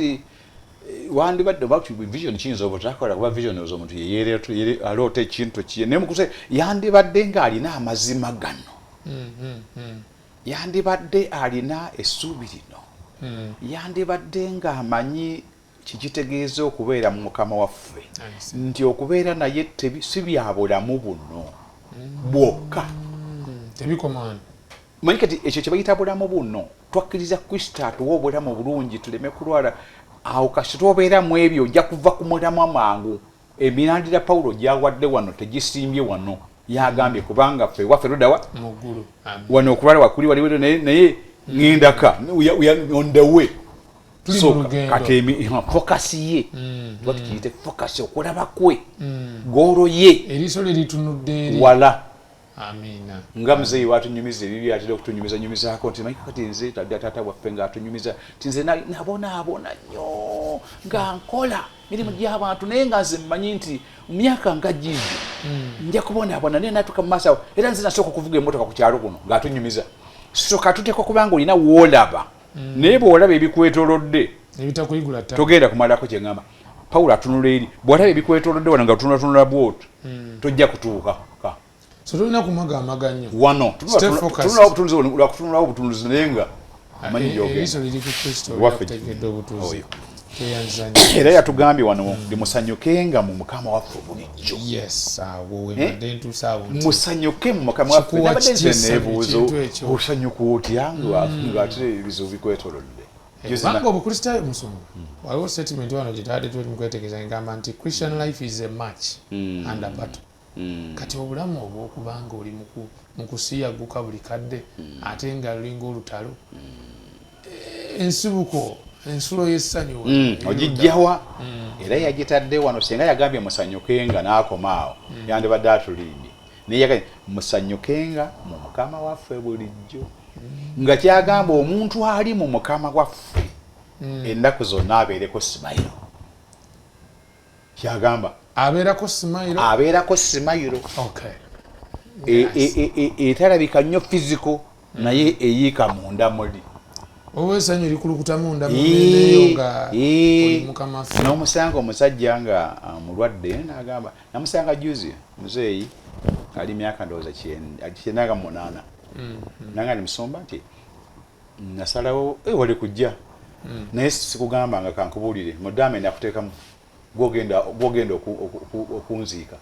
wandibadde oba vision kiyinza obutakola, kuba vision ozo omuntu yeyere aloota ekintu kiye, naye mukuse yandibadde ng'alina amazima gano, yandibadde alina essuubi lino, yandibadde ng'amanyi kikitegeeza okubeera mu Mukama waffe, nti okubeera naye si bya bulamu buno bwokka. Tebikoma wano. Manyi kati ekyo kye bayita bulamu buno, twakkiriza Kristo atuwa obulamu bulungi tuleme kulwala. Awo kasita obeera mu ebyo, ojja kuva ku mulamwa mangu. Emirandira Pawulo gyawadde wano tegisimbye wano, yagambye kubanga ffe waffe luddawa? Mu ggulu. Amen. Wano okulwala wakuli waliwo, naye ŋŋendaka. We are on the way. Tuli So, mu lugendo. Kati focus ye, tuba tukiyite focus, okulaba kwe, goal ye, Eriiso lye litunudde eri. Wala. Amiina. Nga muzeeyi watunyumiza ebibi, atera okutunyumiza nyumizaako nti manyi kati nze tadde taata waffe ng'atunyumiza nti nze nabonaabona nnyo nga nkola mirimu gy'abantu, naye nga nze mmanyi nti mu myaka nga giigyo nja kubonaabona, naye natuuka mu maaso awo era nze nasooka okuvuga emmotoka ku kyalo kuno, ng'atunyumiza. So katuteekwa kubanga olina woolaba, naye bw'olaba ebikwetoolodde ebitakuyigula ttaka, togenda kumalako. Kyeŋŋamba, Pawulo atunula eri. Bw'olaba ebikwetoolodde wano nga otunulatunula bw'otyo, tojja kutuuka ka. So tolina kumagamaga nnyo. Wano Stay focused. tunulawo obutunzi, lwakutunulawo obutunzi, naye nga amanyi gy'ogenda. Eriiso liri ku Kristo Waffe. lyakutegedde obutuuze. Oyo. Tweyanza nnyo. Era yatugambye wano ndi musanyukenga mu Mukama waffe bulijjo. Yes, awo wembadde ntuuse awo nti Musanyuke mu Mukama waffe. Kikuwa Nabadde nze kitya essanyu neebuuza, ekintu ekyo? osanyuka otya ng'ate ebizibu bikwetolodde? Kubanga obukristaayo, musumba, waliwo statement wano gye tubadde tuli mukwetegereza, ngamba nti Christian life is a match and a battle. Kati obulamu obwokubanga oli mu kusiyaguka buli kadde, ate nga lulinga olutalo, ensibuko, ensulo y'essanyu Ogijjawa? Era yagitadde wano. Singa yagambye musanyukenga n'akoma awo, yandibadde atulimbye, naye yagambye musanyukenga mu Mukama waffe bulijjo, nga kyagamba omuntu ali mu Mukama waffe ennaku zonna abeereko smile, kyagamba. Abeerako smile. Abeerako smile. Etalabika nnyo physical, naye eyiika munda muli. Oba essanyu likulukuta munda mu mmeeme nga oli Mukama waffe. N'omusanga omusajja nga mulwadde, n'agamba, namusanga juzi, muzeeyi ali myaka ndowooza 98, nanga ndi musumba nti nasalawo wali kujja, naye sikugamba nga kankubuulire mudaame nakuteekamu gwogenda okunziika,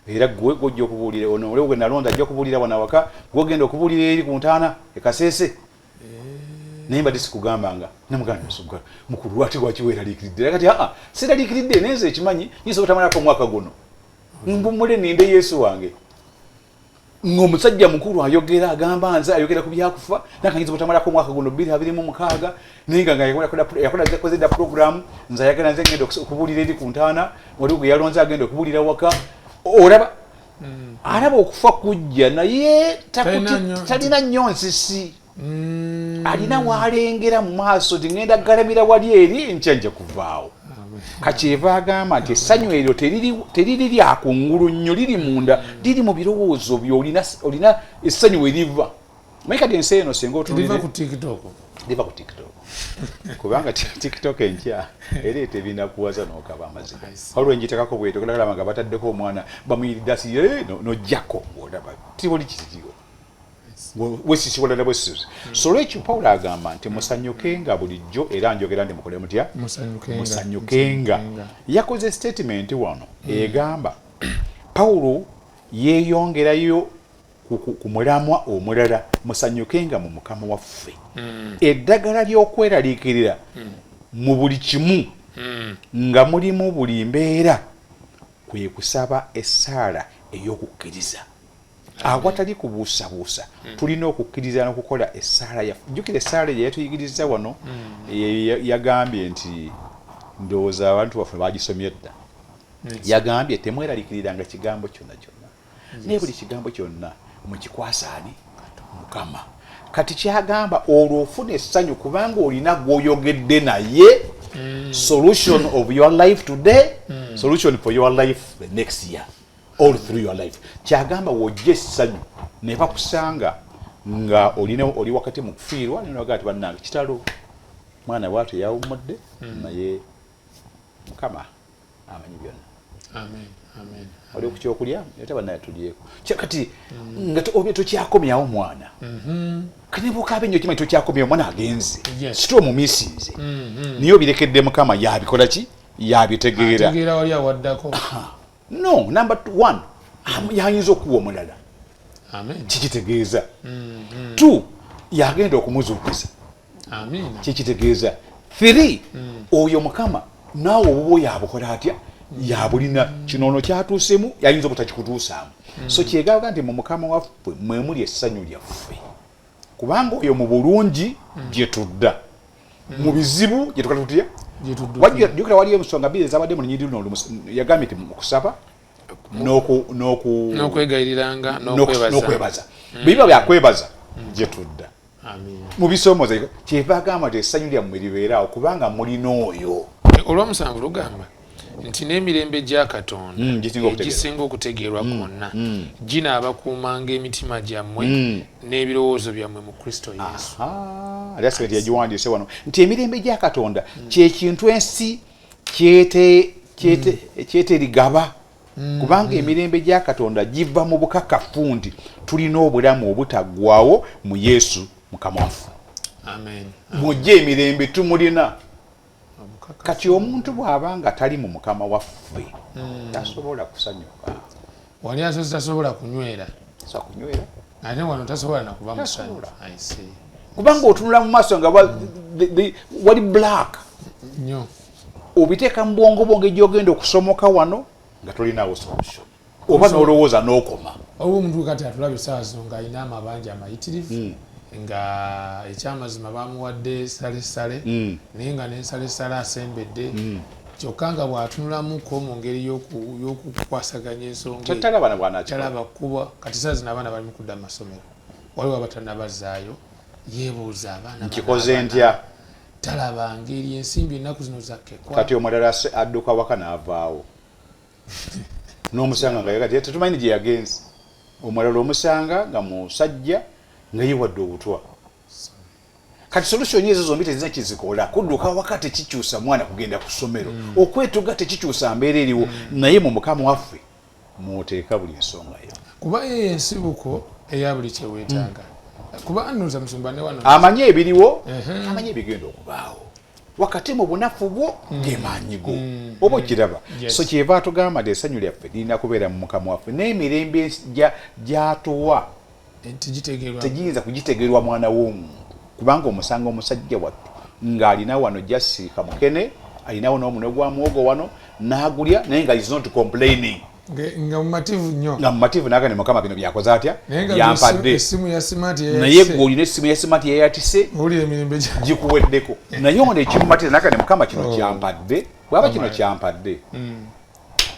era gwe gwojja okubuulira ono oli gwe nalonda ajja kubuulira wano awaka, gwogenda okubuulira eri ku ntaana ekaseese, naye mbadde sikugambanga. Namugamba, musumba mukulu, lwaki weeraliikiridde? Era kati aa siraliikiridde, naye nze ekimanyi nyinza obutamalako omwaka guno, mbumule ninde Yesu wange. Ng'omusajja mukulu ayogera, agamba nze ayogera ku byakufa, nakanyinza obutamalako omwaka guno 2026, naye nga yakola dda puroguramu, nze ayagala nze ngenda okubuulira eri ku ntaana, waliwo gwe yalonze agenda okubuulira waka. Olaba alaba okufa kujja, naye Talina talina nnyo nsisi, alina waalengera mu maaso nti ngenda galamira wali eri, nkya nja kuvaawo. Kakyeva agamba nti essanyu eryo teriri lya kungulu nnyo, liri munda, liri mu birowoozo byo. Olina essanyu we liva. Manyi kati ensi eno singa liva otunulire ku TikTok. Liva ku TikTok, kubanga TikTok enkya ereeta ebinakuwaza n'okaba amaziga. Waliwo engitekako bwetyo, galaba nga bataddeko omwana bamuyiridde asi, n'ojjako ng'olaba tibuli kiririwo, wesisiwalala bwesisi. So olwekyo Pawulo agamba nti musanyukenga bulijjo, era njogera nti mukole mutya? Musanyukenga. Musanyukenga. Yakoze statement wano egamba Pawulo yeeyongerayo ku mulamwa omulala, musanyukenga mu Mukama waffe. Eddagala ly'okweraliikirira mu buli kimu, nga mulimu buli mbeera. Kwe kusaba essaala ey'okukkiriza awatali kubuusabuusa. Tulina okukkiriza n'okukola essaala yaffe. Jjukira essaala gye yatuyigiriza wano, yagambye nti, ndowooza abantu baffe bagisomye dda, yagambye temweraliikiriranga kigambo kyonna kyonna, naye buli kigambo kyonna mukikwasaani Mukama. Kati kyagamba olwo ofuna essanyu kubanga olina gw'oyogedde naye, solution of your life today, solution for your life the next year, all through your life. Kyagamba wojja essanyu ne bakusanga nga olina oli wakati mu kufiirwa, nenoga ati bannange kitalo, mwana bwatu yawummudde, naye Mukama amanyi byonna. Amen, amen. Oli ku kyokulya ate bannaye tulyeko. Kati nga obye tokyakomyawo mwana, kati ne bw'okaaba ennyo kimanyi tokyakomyawo mwana agenze. Kiti omumisinze, naye obirekedde Mukama, yabikola ki, yabitegeera. Ategeera wali awaddako. No, number one, yayinza okuwa omulala. Amen. Kikitegeeza two, yagenda okumuzuukiza. Amen. Kikitegeeza three, oyo Mukama naawe obuba yabukola atya, yabulina. Kino ono kyatuusemu yayinza obutakikutuusaamu. So kyegaga nti mu Mukama waffe mwe muli essanyu lyaffe, kubanga oyo mu bulungi gye tudda, mu bizibu gye tukola tutya? Gye tuddukira. Jjukira waliyo ensonga bbiri ezabadde mu lunyiriri luno olumu. Yagambye nti mu kusaba n'okwegayiriranga n'okwebaza. N'okwebaza. Biba byakwebaza gye tudda. Amen. Mu bisomooza kyeva agamba nti essanyu lyammwe libeeraawo kubanga mulina oyo. Olwomusanvu lugamba nti n'emirembe gya Katonda gisinga okutegeerwa. Egisinga okutegeerwa kwonna ginaabakuumanga emitima gyammwe n'ebirowoozo byammwe mu Kristo Yesu. Attachment yagiwandiise wano nti emirembe gya Katonda kyekintu ensi kyeterigaba, kubanga emirembe gya Katonda giva mu bukakafu nti tulina obulamu obutaggwawo mu Yesu Mukama waffe. Amen. Mujje emirembe tumulina. Obukakafu. Kati omuntu bw'aba nga tali mu Mukama waffe tasobola kusanyuka. Wali asozi tasobola kunywera. Tasobola kunywera. Ate wano tasobola nakuba musanyu. Tasobola. I see. Kubanga otunula mu maaso nga wali black nnyo. Obiteeka mu bwongo bwo ng'egyogenda okusomoka wano nga tolinawo solution, oba n'olowooza n'okoma. Waliwo omuntu kati atulaba essaawa zino ng'alina amabanja amayitirivu, nga ekyamazima bamuwadde salesale, naye nga n'ensalesale asembedde, kyokka nga bw'atunulamuko mu ngeri y'okukwasaganya ensonga eyo, talaba na bw'anaakikola. Talaba kuba kati saa zino abaana bali mu kudda mu masomero, waliwo abatannabazaayo. Yeebuuza abaana bano Nkikoze abaana ntya? Talaba ngeri ensimbi ennaku zino zakkekwa. Kati omulala adduka waka n'avaawo n'omusanga nga kati tetumanyi gye yagenze. Omulala omusanga nga musajja nga yewadde obutwa. Kati solution ezo zombi tezirina kizikola. Kudduka waka tekikyusa mwana kugenda ku ssomero, okwetuga tekikyusa mbeera eriwo, naye mu Mukama waffe mwoteeka buli ensonga yo. Kuba yeyo ensibuko eya buli kyeweetaaga, kuba nnuza musumba ne wano Amanyi ebiriwo, amanyi ebigenda okubaawo. Wakati mu bunafu bwo ge maanyi go, oba okiraba? Yes. So kyeva atugamba nti essanyu lyaffe lirina kubeera mu Mukama waffe n'emirembe gy'atuwa. Tegitegeerwa. Tegiyinza kugitegeerwa mwana w'omuntu, kubanga omusanga omusajja wattu ng'alina wano jasiika mukene, alinawo n'omunwe gwa muwogo wano n'agulya, naye nga is not complaining. Nga mumativu nnyo. Nga mumativu naga ne Mukama bino byakoze atya? Naye nga Byampadde. Essimu ya smart. Naye gwe olina essimu ya smart yeyatise. Owulira emirembe gya Gikuweddeko, naye ono ekimumatiza naga ne Mukama kino Oh. kyampadde, bwaba kino Alright. kyampadde,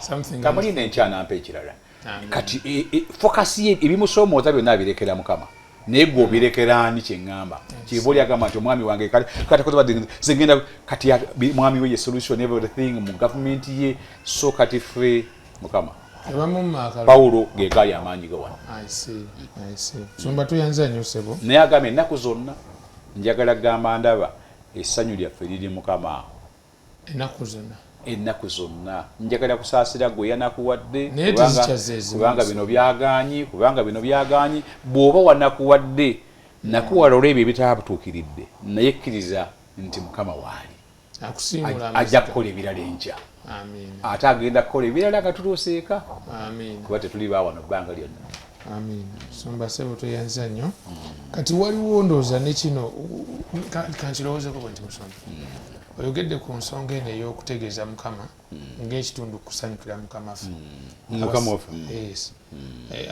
Something kamulinda enkya nampa ekirala. Amen. Kati focus ye ebimusoomooza byonna abirekera Mukama, naye gwe obirekera ani? Kyeŋŋamba kyeva oli agamba nti omwami wange kale kati akoze badde nze ngenda kati mwami we ye solution everything mu gavumenti ye. So kati ffe Mukama Tebamumma akalulu. Pawulo ge gaali amaanyi ge wano. I see, I see. Musumba tuyanza nnyo ssebo. Naye agambye ennaku zonna njagala gamba ndaba essanyu lyaffe liri Mukama. Ennaku zonna. Ennaku zonna njagala kusaasira gwe yanakuwadde. Naye tezikyaza ezimu. Kubanga bino byagaanyi, kubanga bino byagaanyi. Bw'oba wanakuwadde nakuwala olw'ebyo ebitaatuukiridde, naye kkiriza nti Mukama waali. Akusiimula Ajja amaziga. kukola ebirala enkya. Amiina. Ate agenda kukola ebirala nga tutuuse eka, Amiina. kuba tetuli ba wano bbanga lyonna. Amiina. Musumba ssebo tweyanza nnyo. Kati waliwo ndowooza ne kino kankirowoozeko bwe nti musumba. Oyogedde ku nsonga eno ey'okutegeeza Mukama ng'ekitundu kusanyukira Mukama ffe. Mukama waffe. Yes.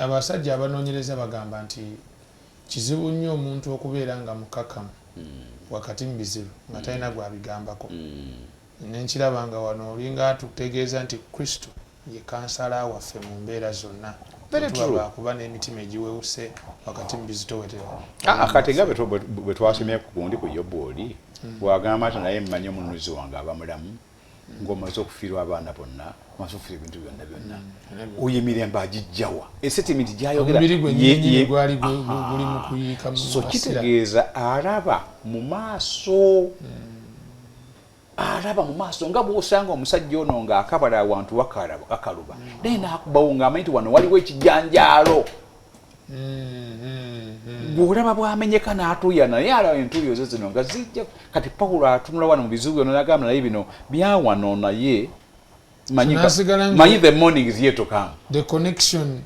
Abasajja abanoonyereza bagamba nti kizibu nnyo omuntu okubeera nga mukakamu wakati mu bizibu nga talina gwabigambako. Nenkiraba nga wano olinga atutegeeza nti Kristo ye kansala waffe mu mbeera zonna. Very Tuba true. bakuba n'emitima egiwewuse wakati mu bizitoweterwa. Ah, kati nga bwe twasomye ku gundi ku Yobu oli bw'agamba nti naye mmanyi omununuzi wange aba mulamu, ng'omaze okufiirwa abaana bonna, omaze okufiirwa ebintu byonna byonna, oyo emirembe agijjawa? Esitatimenti gyayogera Omubiri gwe nnyini gwali guli mu kuyiika mu So masira. Kitegeeza alaba mu maaso, alaba mu maaso nga bw'osanga omusajja ono ng'akabala awantu wakaluba, naye n'akubawo ng'amanyi nti wano waliwo ekijanjaalo. Bw'olaba bw'amenyeka n'atuuya, naye alaba entuuyo ze zino nga zijja. Kati Pawulo atunula wano mu bizibu byonna n'agamba, naye bino byawano, naye manyi N'asigala manyi the morning is yet to come. The connection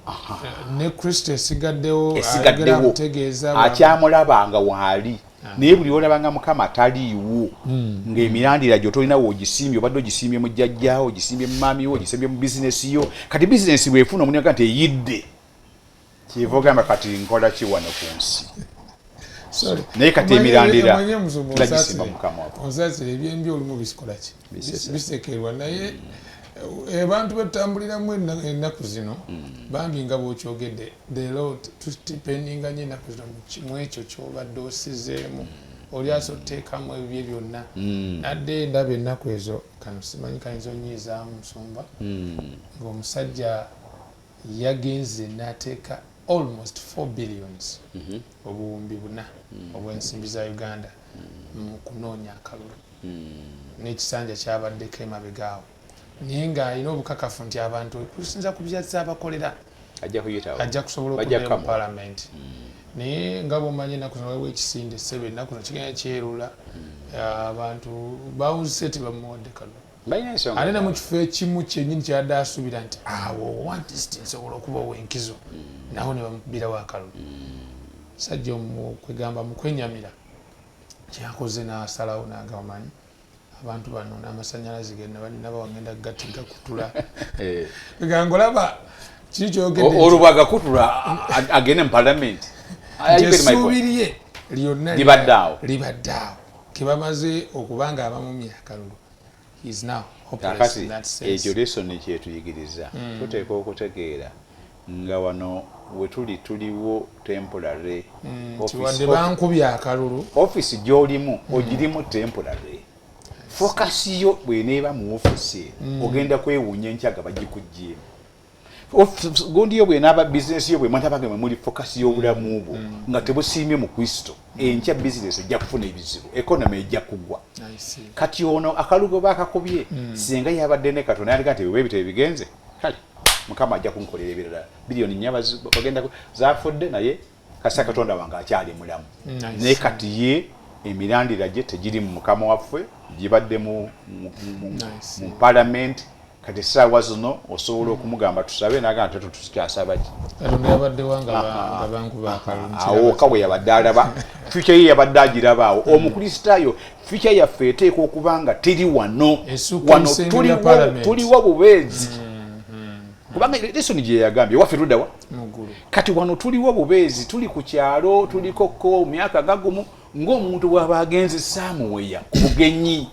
ne Kristo esigaddewo. Esigaddewo. Ayogera amutegeeza Akyamulaba nga waali, naye buli olaba nga Mukama taliiwo, ng'emirandira gyo tolina woogisimbye, obadde ogisimbye mu jjajjaawo, ogisimbye mu maami wo, ogisimbye mu bizinesi yo. Kati bizinesi bwefuna omunyaga nti eyidde, kyeva ogamba kati nkola ki wano ku nsi? Sorry. Naye kati emirandira Omanye Musumba, tulagisimba Mukama waffe. Onsaasire, ebyembi olumu bisikola ki? Bisesa. Bisekerwa, naye abantu betutambuliramu ennaku zino bambi, nga bwokyogedde, leero tudependinga nnyo ennaku zino mu ekyo kyobadde osizeemu. Oli asobola oteekamu ebibye byonna nadde ndaba ennaku ezo. Kano simanyi kayinza onyiizaamu, Musumba, ng'omusajja yagenze n'ateeka almost 4 billions, 4,000,000 obw'ensimbi za Uganda, mu kunoonya akalulu n'ekisanja kyabaddeko emabega awo, naye ng'alina obukakafu nti abantu okusinza ku byazza abakolera Ajja kuyitawo. Ajja kusobola Bajja okuddayo mu kukamuwa. palamenti. Naye nga bwomanyi ennaku zino waliwo ekisinde ssebe, ennaku zino kigenda kyerula, abantu bawuzise tebamuwadde kalulu. Balina ensonga. Ate ne mu kifo ekimu kyennyini kyadde asuubira nti awo at least nsobola okuba ow'enkizo, nawo ne bamukubirawo akalulu. Sajja kwegamba mu kwenyamira kyakoze n'asalawo n'agamba, manyi abantu bano n'amasanyalaze genabawa ngenda gati gakutula. Kwegamba olaba kiri kyogedde Olwo bwagakutula agende mu palamenti. Nti essuubi lye lyonna Libadde awo. Libadde awo kebamaze okuba nga abamumya akalulu. He is now hopeless Kakati in that sense. Ekyo lesson kyetuyigiriza, tuteeka okutegeera nga wano wetuli tuliwo temporary. Kiwadde bankubye akalulu. Office gy'olimu ogirimu temporary. Focus yo bw'eneeba mu office eno, ogenda kwewuunya enkya nga bagikuggyeemu. Gundi yo bw'enaaba, bizinesi yo bwematabaga mwe muli focus y'obulamu bwo nga tebusiimye mu Kristo, enkya bizinesi ejja kufuna ebizibu, economy ejja kugwa. I see. Kati ono akalugo bakakubye, singa yabadde ne Katonda yandika nti bwe bityo bigenze, kale Mukama ajja kunkolera ebirala. 4 biliyoni bagenda zafudde, naye kasa Katonda wange akyali mulamu. I Naye see. kati ye emirandira gye tegiri mu Mukama waffe, gibadde I see. mu parliament. Kati essaawa zino osobola okumugamba tusabe, naga nti tukyasaba ki? Katonda yabaddewa nga bankuba akalulu? Awo ka bwe yabadde alaba future ye, yabadde agiraba awo. Omukristaayo future yaffe eteekwa okuba nga teri wano. Esukka Wano ebisenge bya parliament. tuliwo bubeezi, kubanga lesson gye yagambye waffe tuddawa? Muggulu. Kati wano tuliwo bubeezi, tuli ku kyalo, tulikoko myaka gagumu ng'omuntu bw'aba agenze saamuweya ku bugenyi.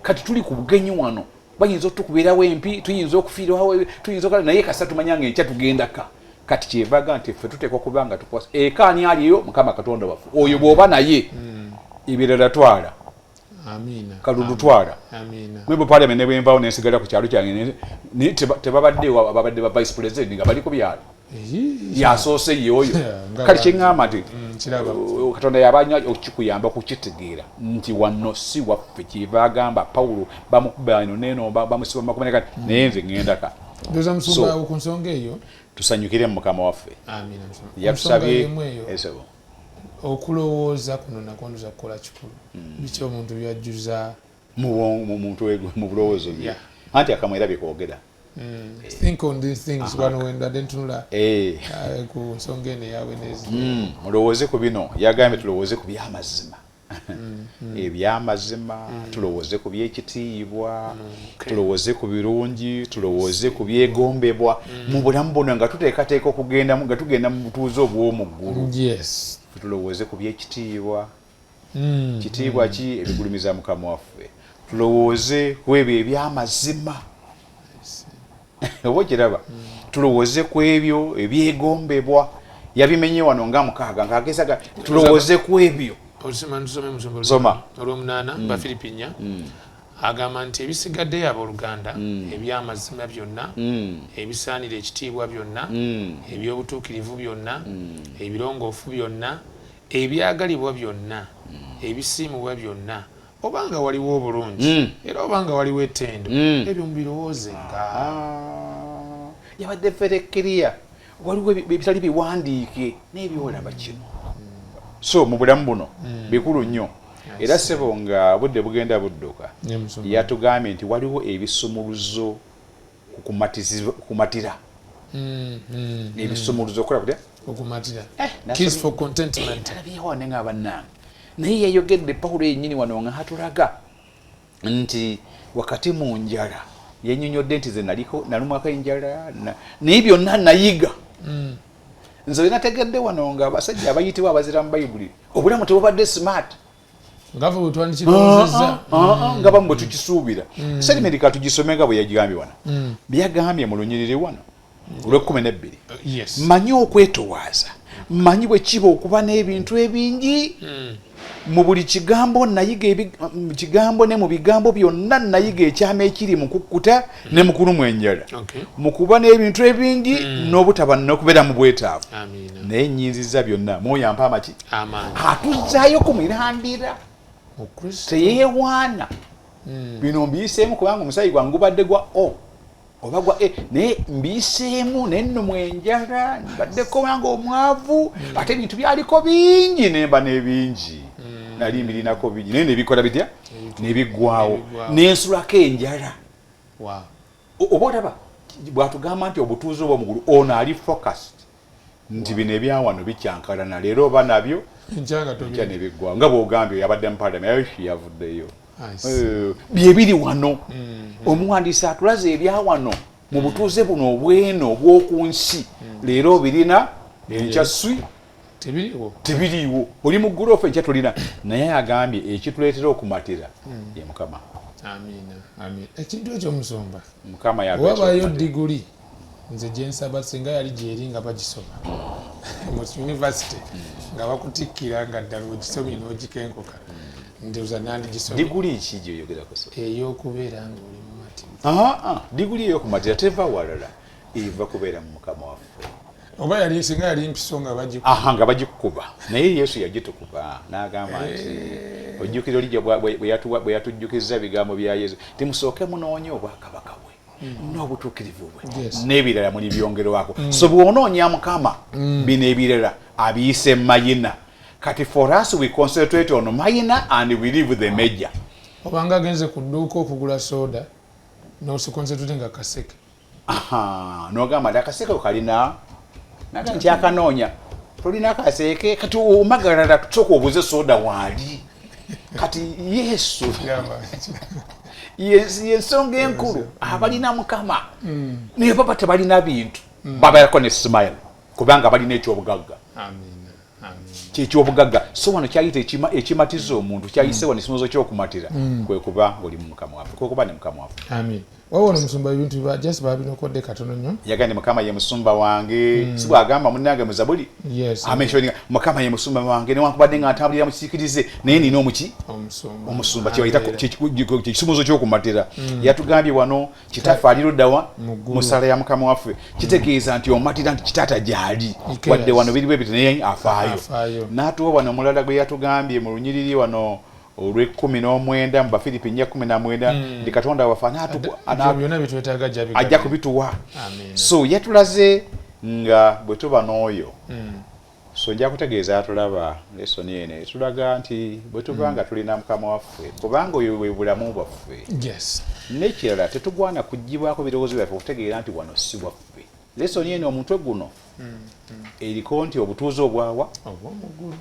Kati tuli ku bugenyi wano, bayinza otukubirawo empi, tuyinza okufiirwawo, tuyinza okola, naye kasita tumanya nga enkya tugendaka. Kati kyevaga nti ffe tuteekwa okuba nga tukwasa eka ani aliyo? Mukama Katonda waffe. Oyo bw'oba naye, ebirala twala. Amiina. Kalulu twala. Amiina. Mwe parliament ne bwenvaawo nensigala ku kyalo kyange, tebabaddewo ababadde ba vice president nga bali ku byalo? Yasoose ye oyo. Nga Kale kyeŋŋamba nti Kiraba. Katonda yabanya okikuyamba okukitegeera nti wano si waffe. Kyeva agamba Pawulo bamukuba eno neeno, bamusiba mumakomera, kati naye nze ŋŋendaka. Ndoza Musumba, So- ku nsonga eyo Tusanyukire mu Mukama waffe. Amiina, Musumba. Ku nsonga Yatusabye y'emu eyo, esebo. okulowooza kuno nakwo ndoza kukola kikulu. Biki omuntu byajjuza mu bulowoozo bye? Anti akamwera byekwogera. Think on these things. Wano wendadde ntunula ku nsonga eno eya Wednesday. Mulowooze ku bino. Yagambye tulowooze ku byamazima. Ebyamazima, tulowooze ku byekitiibwa, tulowooze ku birungi, tulowooze ku byegombebwa mu bulamu buno nga tuteekateeka okugenda nga tugenda mu butuuze obw'omu ggulu. Tulowooze ku byekitiibwa. Kitiibwa ki? Ebigulumiza Mukama waffe. Tulowooze ku ebyo ebyamazima, oba okiraba? Tulowooze ku ebyo ebyegombebwa. Yabimenye wano nga 6 ng'agezaga tulowooze ku ebyo. Soma. Olwomunaana, Bafiripi 4, agamba nti ebisigaddeyo, abooluganda, ebyamazima byonna, ebisaanira ekitiibwa byonna, ebyobutuukirivu byonna, ebirongoofu byonna, ebyagalibwa byonna, ebisiimibwa byonna, obanga waliwo obulungi era obanga waliwo ettendo, ebyo mubirowoozenga. Ah, yabadde very clear. Waliwo ebitali biwandiike n'ebyolaba kino. So mu bulamu buno bikulu nnyo. Era ssebo, nga budde bugenda budduka, yatugambye nti waliwo ebisumuluzo ku kumatira. Ebisumuluzo okukola kutya? Okumatira. Keys for contentment. Nalabyewo ne nga bannange, naye yayogedde Pawulo yennyini wano nga atulaga nti wakati mu njala yennyonnyodde nti ze naliko nalumwako enjala, naye byonna nayiga. Nze we nategedde wano nga abasajja abayitibwa abazira mu Bayibuli, obulamu tebubadde smart nga ffe bwe twandikirowoozezza. Nga bamu bwe tukisuubira. Statement katugisome nga bwe yagambye wano, byagambye mu lunyiriri wano olw'e12. Manyi okwetowaaza, manyi bwe kiba okuba n'ebintu ebingi. Mu buli kigambo nayiga mu kigambo ne mu bigambo byonna nayiga ekyama ekiri mu kukkuta ne mu kulumwa enjala, mu kuba n'ebintu ebingi n'obutaba n'okubeera mu bwetaavu. Naye nnyinziza byonna mwoyo ampa amaki. Amaanyi. Atuzaayo ku mirandira. Mu Kristo. Teyeewaana. Bino mbiyiseemu kubanga omusaayi gwange gubadde gwa O oba gwa E, naye mbiyiseemu nennumwa enjala, mbaddeko kubanga omwavu, ate ebintu byaliko bingi nemba n'ebingi, nali mbirinako bingi, naye nebikola bitya? Nebiggwawo. Nebiggwawo. Nensulako enjala. Oba olaba bwatugamba nti obutuuze obwomugulu, ono ali focused nti bino ebyawano bikyankalana leero oba nabyo enkya nga enkya tobiri nebiggwawo, nga bwogambye yabadde mu parliament yavuddeyo. I see. Byebiri wano, omuwandiisi atulaze ebyawano mu butuuze buno obweno obw'oku nsi. Leero obirina, enkya swi tebiriwo. Tebiriiwo. Oli mu gurofa, enkya tolina. Naye agambye ekituleetera okumatira ye Mukama. Amiina, amiina. Ekintu ekyo, musumba, Mukama yatuleetera wabayo okumatira. Diguli nze gyensaba singa yali gyeri nga bagisoma mu university, nga bakutikkira nga ddala ogisomye n'ogikenkuka, ndowooza nandigisomye. Diguli ki gyoyogerako so? Ey'okubeera nga oli mumativu. Aa, diguli ey'okumatira teva walala, eva kubeera mu Mukama waffe. Oba yali singa yali mpiso nga bagikuba. Aha, nga bagikuba, naye Yesu yagitukuba n'agamba nti ojjukira oli bwe yatujjukiza ebigambo bya Yesu, timusooke munoonye obwakabaka bwe n'obutuukirivu bwe, n'ebirala muli byongerwako. So bw'onoonya Mukama, bino ebirala abiyise minor. Kati for us, we concentrate on minor and we leave the major. Obanga agenze ku dduuka okugula soda n'osi concentrate nga kaseke. Aha, n'ogamba nti akaseke kalina naga nkyakanoonya, tolina kaseeke. Kati omagalala, tusooka obuze soda waali. Kati Yesu yensonga enkulu. Abalina Mukama naye baba tebalina bintu, babeerako ne smile kubanga balina ekyobugagga. Amiina, amiina. Kyekyobugagga. So wano kyayita ekimatiza omuntu, kyayise wano ekimuzo kyokumatira, kwe kuba oli mu Mukama waffe, kwe kuba ne Mukama waffe. Amiina. Wabona omusumba, ebintu just babinokodde katono nnyo. Yagambye Mukama ye musumba wange, si bwagamba munnange mu Zabuli? Yes. Amentioninga Mukama ye musumba wange, newankubadde nga ntambulira mu kisiikirize, naye nina omuki? Omusumba. Omusumba kyebayita Abeera. kyekisumuzo ky'okumatira. Yatugambye wano kitaffe ali luddawa? Mu ggulu. Mu sala ya Mukama waffe. Kitegeeza nti omatira nti kitaata gyali, He wadde cares. wano biri bwe biti, naye afaayo. Afaayo. N'atuwa wano omulala gwe yatugambye mu lunyiriri wano olw'e19 mu Bafiripi 4:19 nti Katonda waffe Ebyo byonna byetwetaaga ajja ajja kubituwa. Amiina. So yatulaze nga bwe tuba n'oyo. So nja kutegeeza atulaba, lesson eno etulaga nti bwe tuba nga tulina Mukama waffe, kubanga oyo bwe bulamu bwaffe. N'ekirala, tetugwana kugibwako birowoozo byaffe okutegeera nti wano si waffe. Lesson eno omutwe guno eriko nti obutuuze obwawa obw'omuggulu.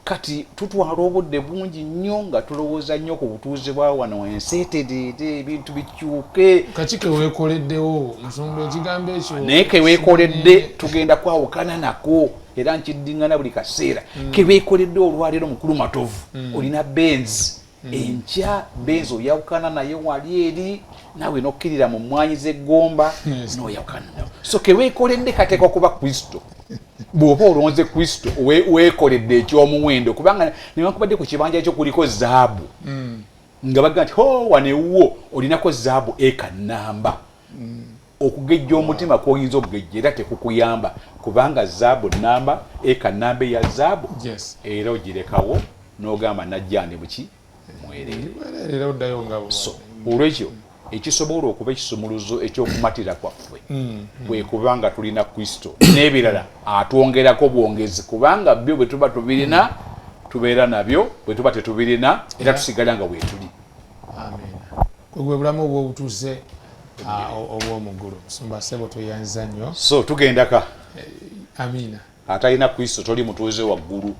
Kati tutwala obudde bungi nnyo nga tulowooza nnyo ku butuuze bwa wano, ensi etereere, ebintu bikyuke. Kaki keweekoleddewo, musumba, ekigambo ekyo? Naye keweekoledde tugenda kwawukana nako, era nkiddiŋŋana buli kaseera. Keweekoledde olwaleero, mukulu Matovu, olina Benz, enkya Benz oyawukana naye wali eri, naawe nokkirira mu mmwanyi z'eggomba n'oyawukana nayo. So keweekoledde kateekwa kuba Kristo. Bw'oba olonze Kristo, weekoledde ekyomuwendo, kubanga newankubadde ku kibanja kyo kuliko zaabu, nga baga nti ho wano ewuwo olinako zaabu eka namba, okugejja omutima kwoyinza okugejja era tekukuyamba, kubanga zaabu namba eka namba eya zaabu era ogirekawo n'ogamba najja ndi muki mwereere. Era oddayo nga So olwekyo ekisobola okuba ekisumuluzo ekyokumatira kwaffe kwe kuba nga tulina Kristo, n'ebirala atwongerako bwongezi, kubanga byo bwe tuba tubirina tubeera nabyo, bwe tuba tetubirina era tusigala nga weetuli. Amen. Gwe bulamu obwobutuuze obw'omuggulu. Musumba sebo, tweyanza nnyo. So tugendaka. Amiina. Atalina Kristo toli mutuuze waggulu.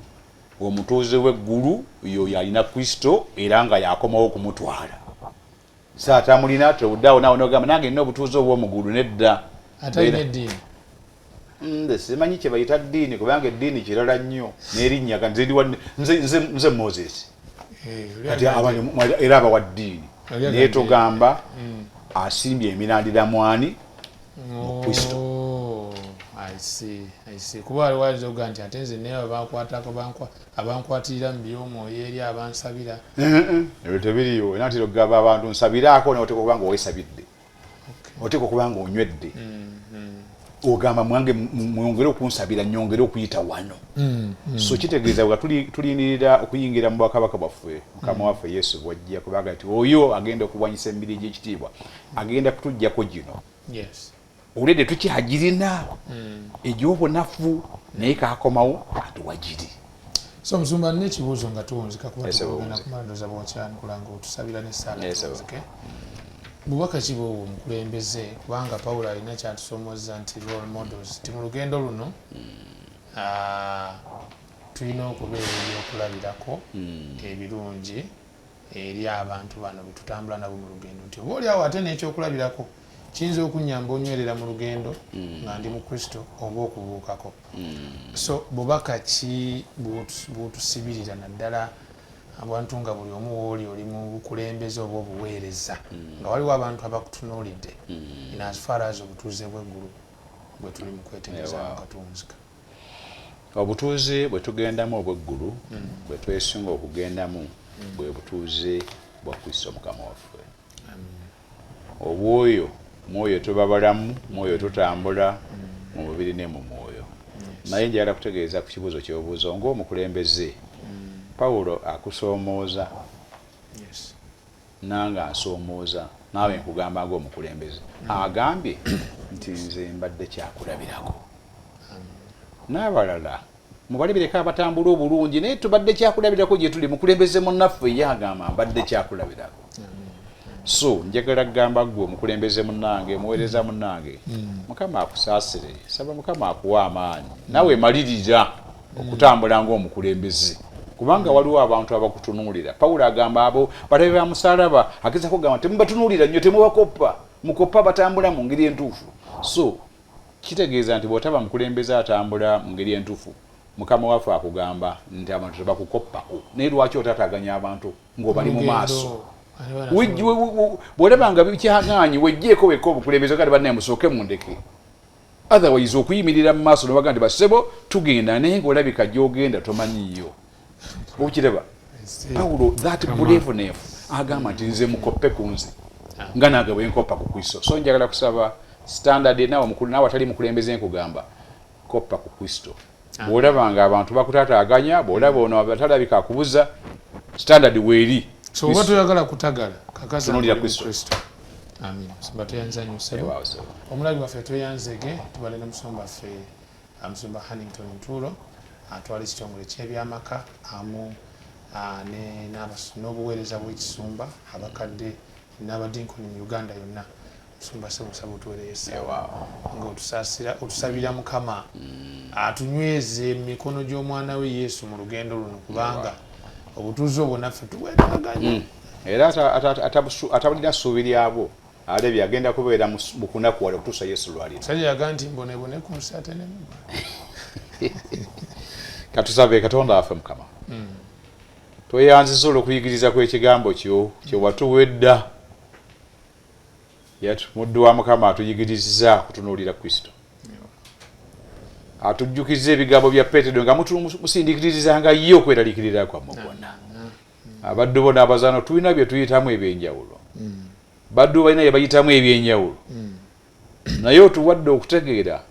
Omutuuze w'eggulu yoyo alina Kristo era nga yakomawo okumutwala. So atamulina tewuddeawo naawe nogamba nange nina obutuuze obw'omuggulu, nedda. Atalina eddiini? Nze simanyi kye bayita ddiini, kubanga eddiini kirala nnyo n'erinnya. Nze nze Moses. Kati era abawa ddiini, naye tugamba asimbye emirandira mwani? Mu Kristo. Oh, I see, I see. Kuba waliwo ayinza okugaa nti ate nze naye abankwatako, abankwatirira mu by'omwoyo, eri abansabira. Ebyo tebiriyo. Era ntera okugamba abantu, nsabiraako, naye oteekwa okuba nga weesabidde, oteekwa okuba nga onywedde. Ogamba mwange mwongere okunsabira nyongere okuyita wano. So kitegeeza bwe tulindirira okuyingira mu bwakabaka bwaffe, Mukama waffe Yesu bwajja, kubanga nti oyo agenda okulwanyisa emibiri egy'ekitiibwa agenda kutuggyako gino. Olwedde tukyagirina egy'obunafu, naye kakomawo atuwagiri. So musumba, nina ekibuuzo nga tuwunzika, kuba tugenda kumala, ndowooza bwokyanukula nga otusabira n'essaala tuwunzike. Bubaka ki bwobwo omukulembeze? Kubanga Pawulo alina kyatusomozza nti role models, nti mu lugendo luno tulina okubeera ebyokulabirako ebirungi eri abantu bano betutambula nabo mu lugendo, nti oba oliawo ate n'ekyokulabirako kiyinza okunyamba onywerera mu lugendo nga ndi mu Kristo oba okubuukako. So bubaka ki bwotusibirira, naddala abantu nga buli omu wooli oli mu bukulembeze oba obuweereza, nga waliwo abantu abakutunuulidde in as far as obutuuze bw'eggulu bwe tuli mu kwetegereza mu katunzika? Obutuuze bwe tugendamu obw'eggulu, bwe twesinga okugendamu, bwe butuuze bwa Kristo Mukama waffe. Obwoyo mwoyo tuba balamu, mwoyo tutambula mu mubiri ne mu mwoyo. Naye njagala kutegeeza ku kibuuzo ky'obuuzo ng'omukulembeze, Pawulo akusoomooza, nange ansoomooza, naawe nkugamba ng'omukulembeze. Agambye nti nze mbadde kyakulabirako, n'abalala mubalebireko abatambula obulungi, naye tubadde kyakulabirako gye tuli. Mukulembeze munnaffe ye agamba mbadde kyakulabirako. So njagala kugamba ggwe omukulembeze munnange, muweereza munnange, Mukama akusaasire. Saba Mukama akuwa amaanyi, naawe malirira okutambula ng'omukulembeze, kubanga waliwo abantu abakutunuulira. Pawulo agamba abo balabe ba musalaba, agezako kugamba temubatunuulira nnyo, temubakoppa, mukoppa batambula mu ngeri entuufu. So kitegeeza nti bw'otaba mukulembeze atambula mu ngeri entuufu, Mukama waffe akugamba nti abantu tebakukoppako. Naye lwaki otaataaganya abantu ng'obali mu maaso? Bw'olaba nga bikyagaanyi, wejjeeko wekka obukulembeze, kati bannaye musooke mundeke. Otherwise okuyimirira mu maaso nobaga nti basebo tugenda, naye ng'olabika gy'ogenda tomanyiiyo. Okiraba Pawulo, that braveness, agamba nti nze mukoppe ku nze nga nange bwe nkoppa ku Kristo. So njagala kusaba standard, naawe mukulu, naawe atali mukulembeze, nkugamba koppa ku Kristo. Bw'olaba nga abantu bakutaataaganya, bw'olaba ono atalabika akubuza, standard weeri. So oba toyagala kutagala, kakasa Tunuulira ng'oli mu Kristo. Kristo. Amin. Musumba, tweyanza nnyo ssebo. Weewaawo, ssebo. Omulabi waffe, tweyanzege. Tubadde ne musumba waffe, musumba Hannington Ntuulo, atwala ekitongole ky'ebyamaka amu n'obuweereza bw'ekisumba, abakadde n'abadinkoni mu Uganda yonna. Musumba Ssemusaba, otuweereyo essaawa nga otusaasira, otusabira Mukama atunyweze mu mikono gy'omwana we Yesu mu lugendo luno, kubanga obutuuze obwo naffe tubwetaaga nnyo. Era atabulina ssuubi lyabwo alebye, agenda kubeera mu kunakuwala okutuusa Yesu lwalira. Musajja yaga nti mbonebone ku nsi ate ne Katusabe. Katonda waffe Mukama, tweyanziza olw'okuyigiriza kw'ekigambo kyo kyewatuwa edda. Muddu wa Mukama atuyigiriza kutunuulira Kristo, atujjukiza ebigambo bya Peetero nga musindiikiririzanga ye okweraliikirira kwammwe kwonna. Abaddu bo n'abazaana tulina bye tuyitamu ebyenjawulo, baddu balina bye bayitamu ebyenjawulo, naye otuwadde okutegeera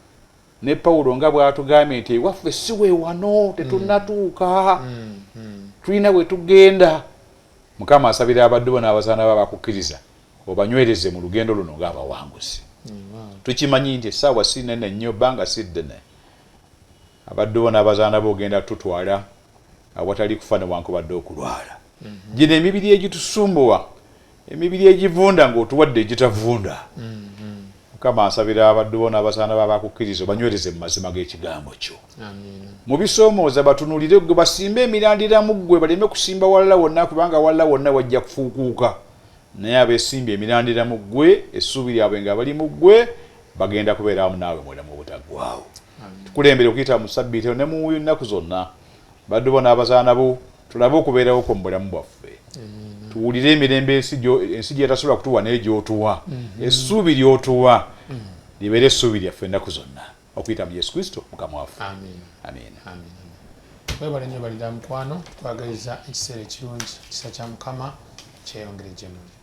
ne Pawulo nga bw'atugambye nti ewaffe si we wano, tetunnatuuka, tulina bwe tugenda. Mukama, asabira abaddu bo n'abazaana bo abakukkiriza, obanywereze mu lugendo luno ng'abawanguzi. Tukimanyi nti essaawa si nene nnyo, bbanga si ddene, abaddu bo n'abazaana bo ogenda tutwala awatali kufa newankubadde okulwala. Gino emibiri egitusumbuwa, emibiri egivunda, ng'otuwadde egitavunda. Mukama, asabira abaddu bo n'abazaana bo abakukkiriza, obanywereze mu mazima g'ekigambo kyo. Mu bisoomooza batunulire gwe, basimbe emirandira mu ggwe, baleme kusimba walala wonna, kubanga walala wonna wajja kufuukuuka. Naye abeesimbye emirandira mu ggwe, essuubi lyabwe nga bali mu ggwe, bagenda kubeera wamu naawe mu bulamu obutaggwaawo. Tukulembere okuyita mu sabbiiti eno ne mu nnaku zonna. Baddu bo n'abazaana bo tulabe okubeerawo kwo mu bulamu bwaffe, tuwulire emirembe ensi gyetasobola kutuwa naye gy'otuwa. Essuubi ly'otuwa libeere essuubi lyaffe ennaku zonna, okuyita mu Yesu Kristo Mukama waffe. Amiina. Webale nnyo, balira mukwano. Twagaliza ekiseera ekirungi. Ekisa kya Mukama kyeyongere gye muli.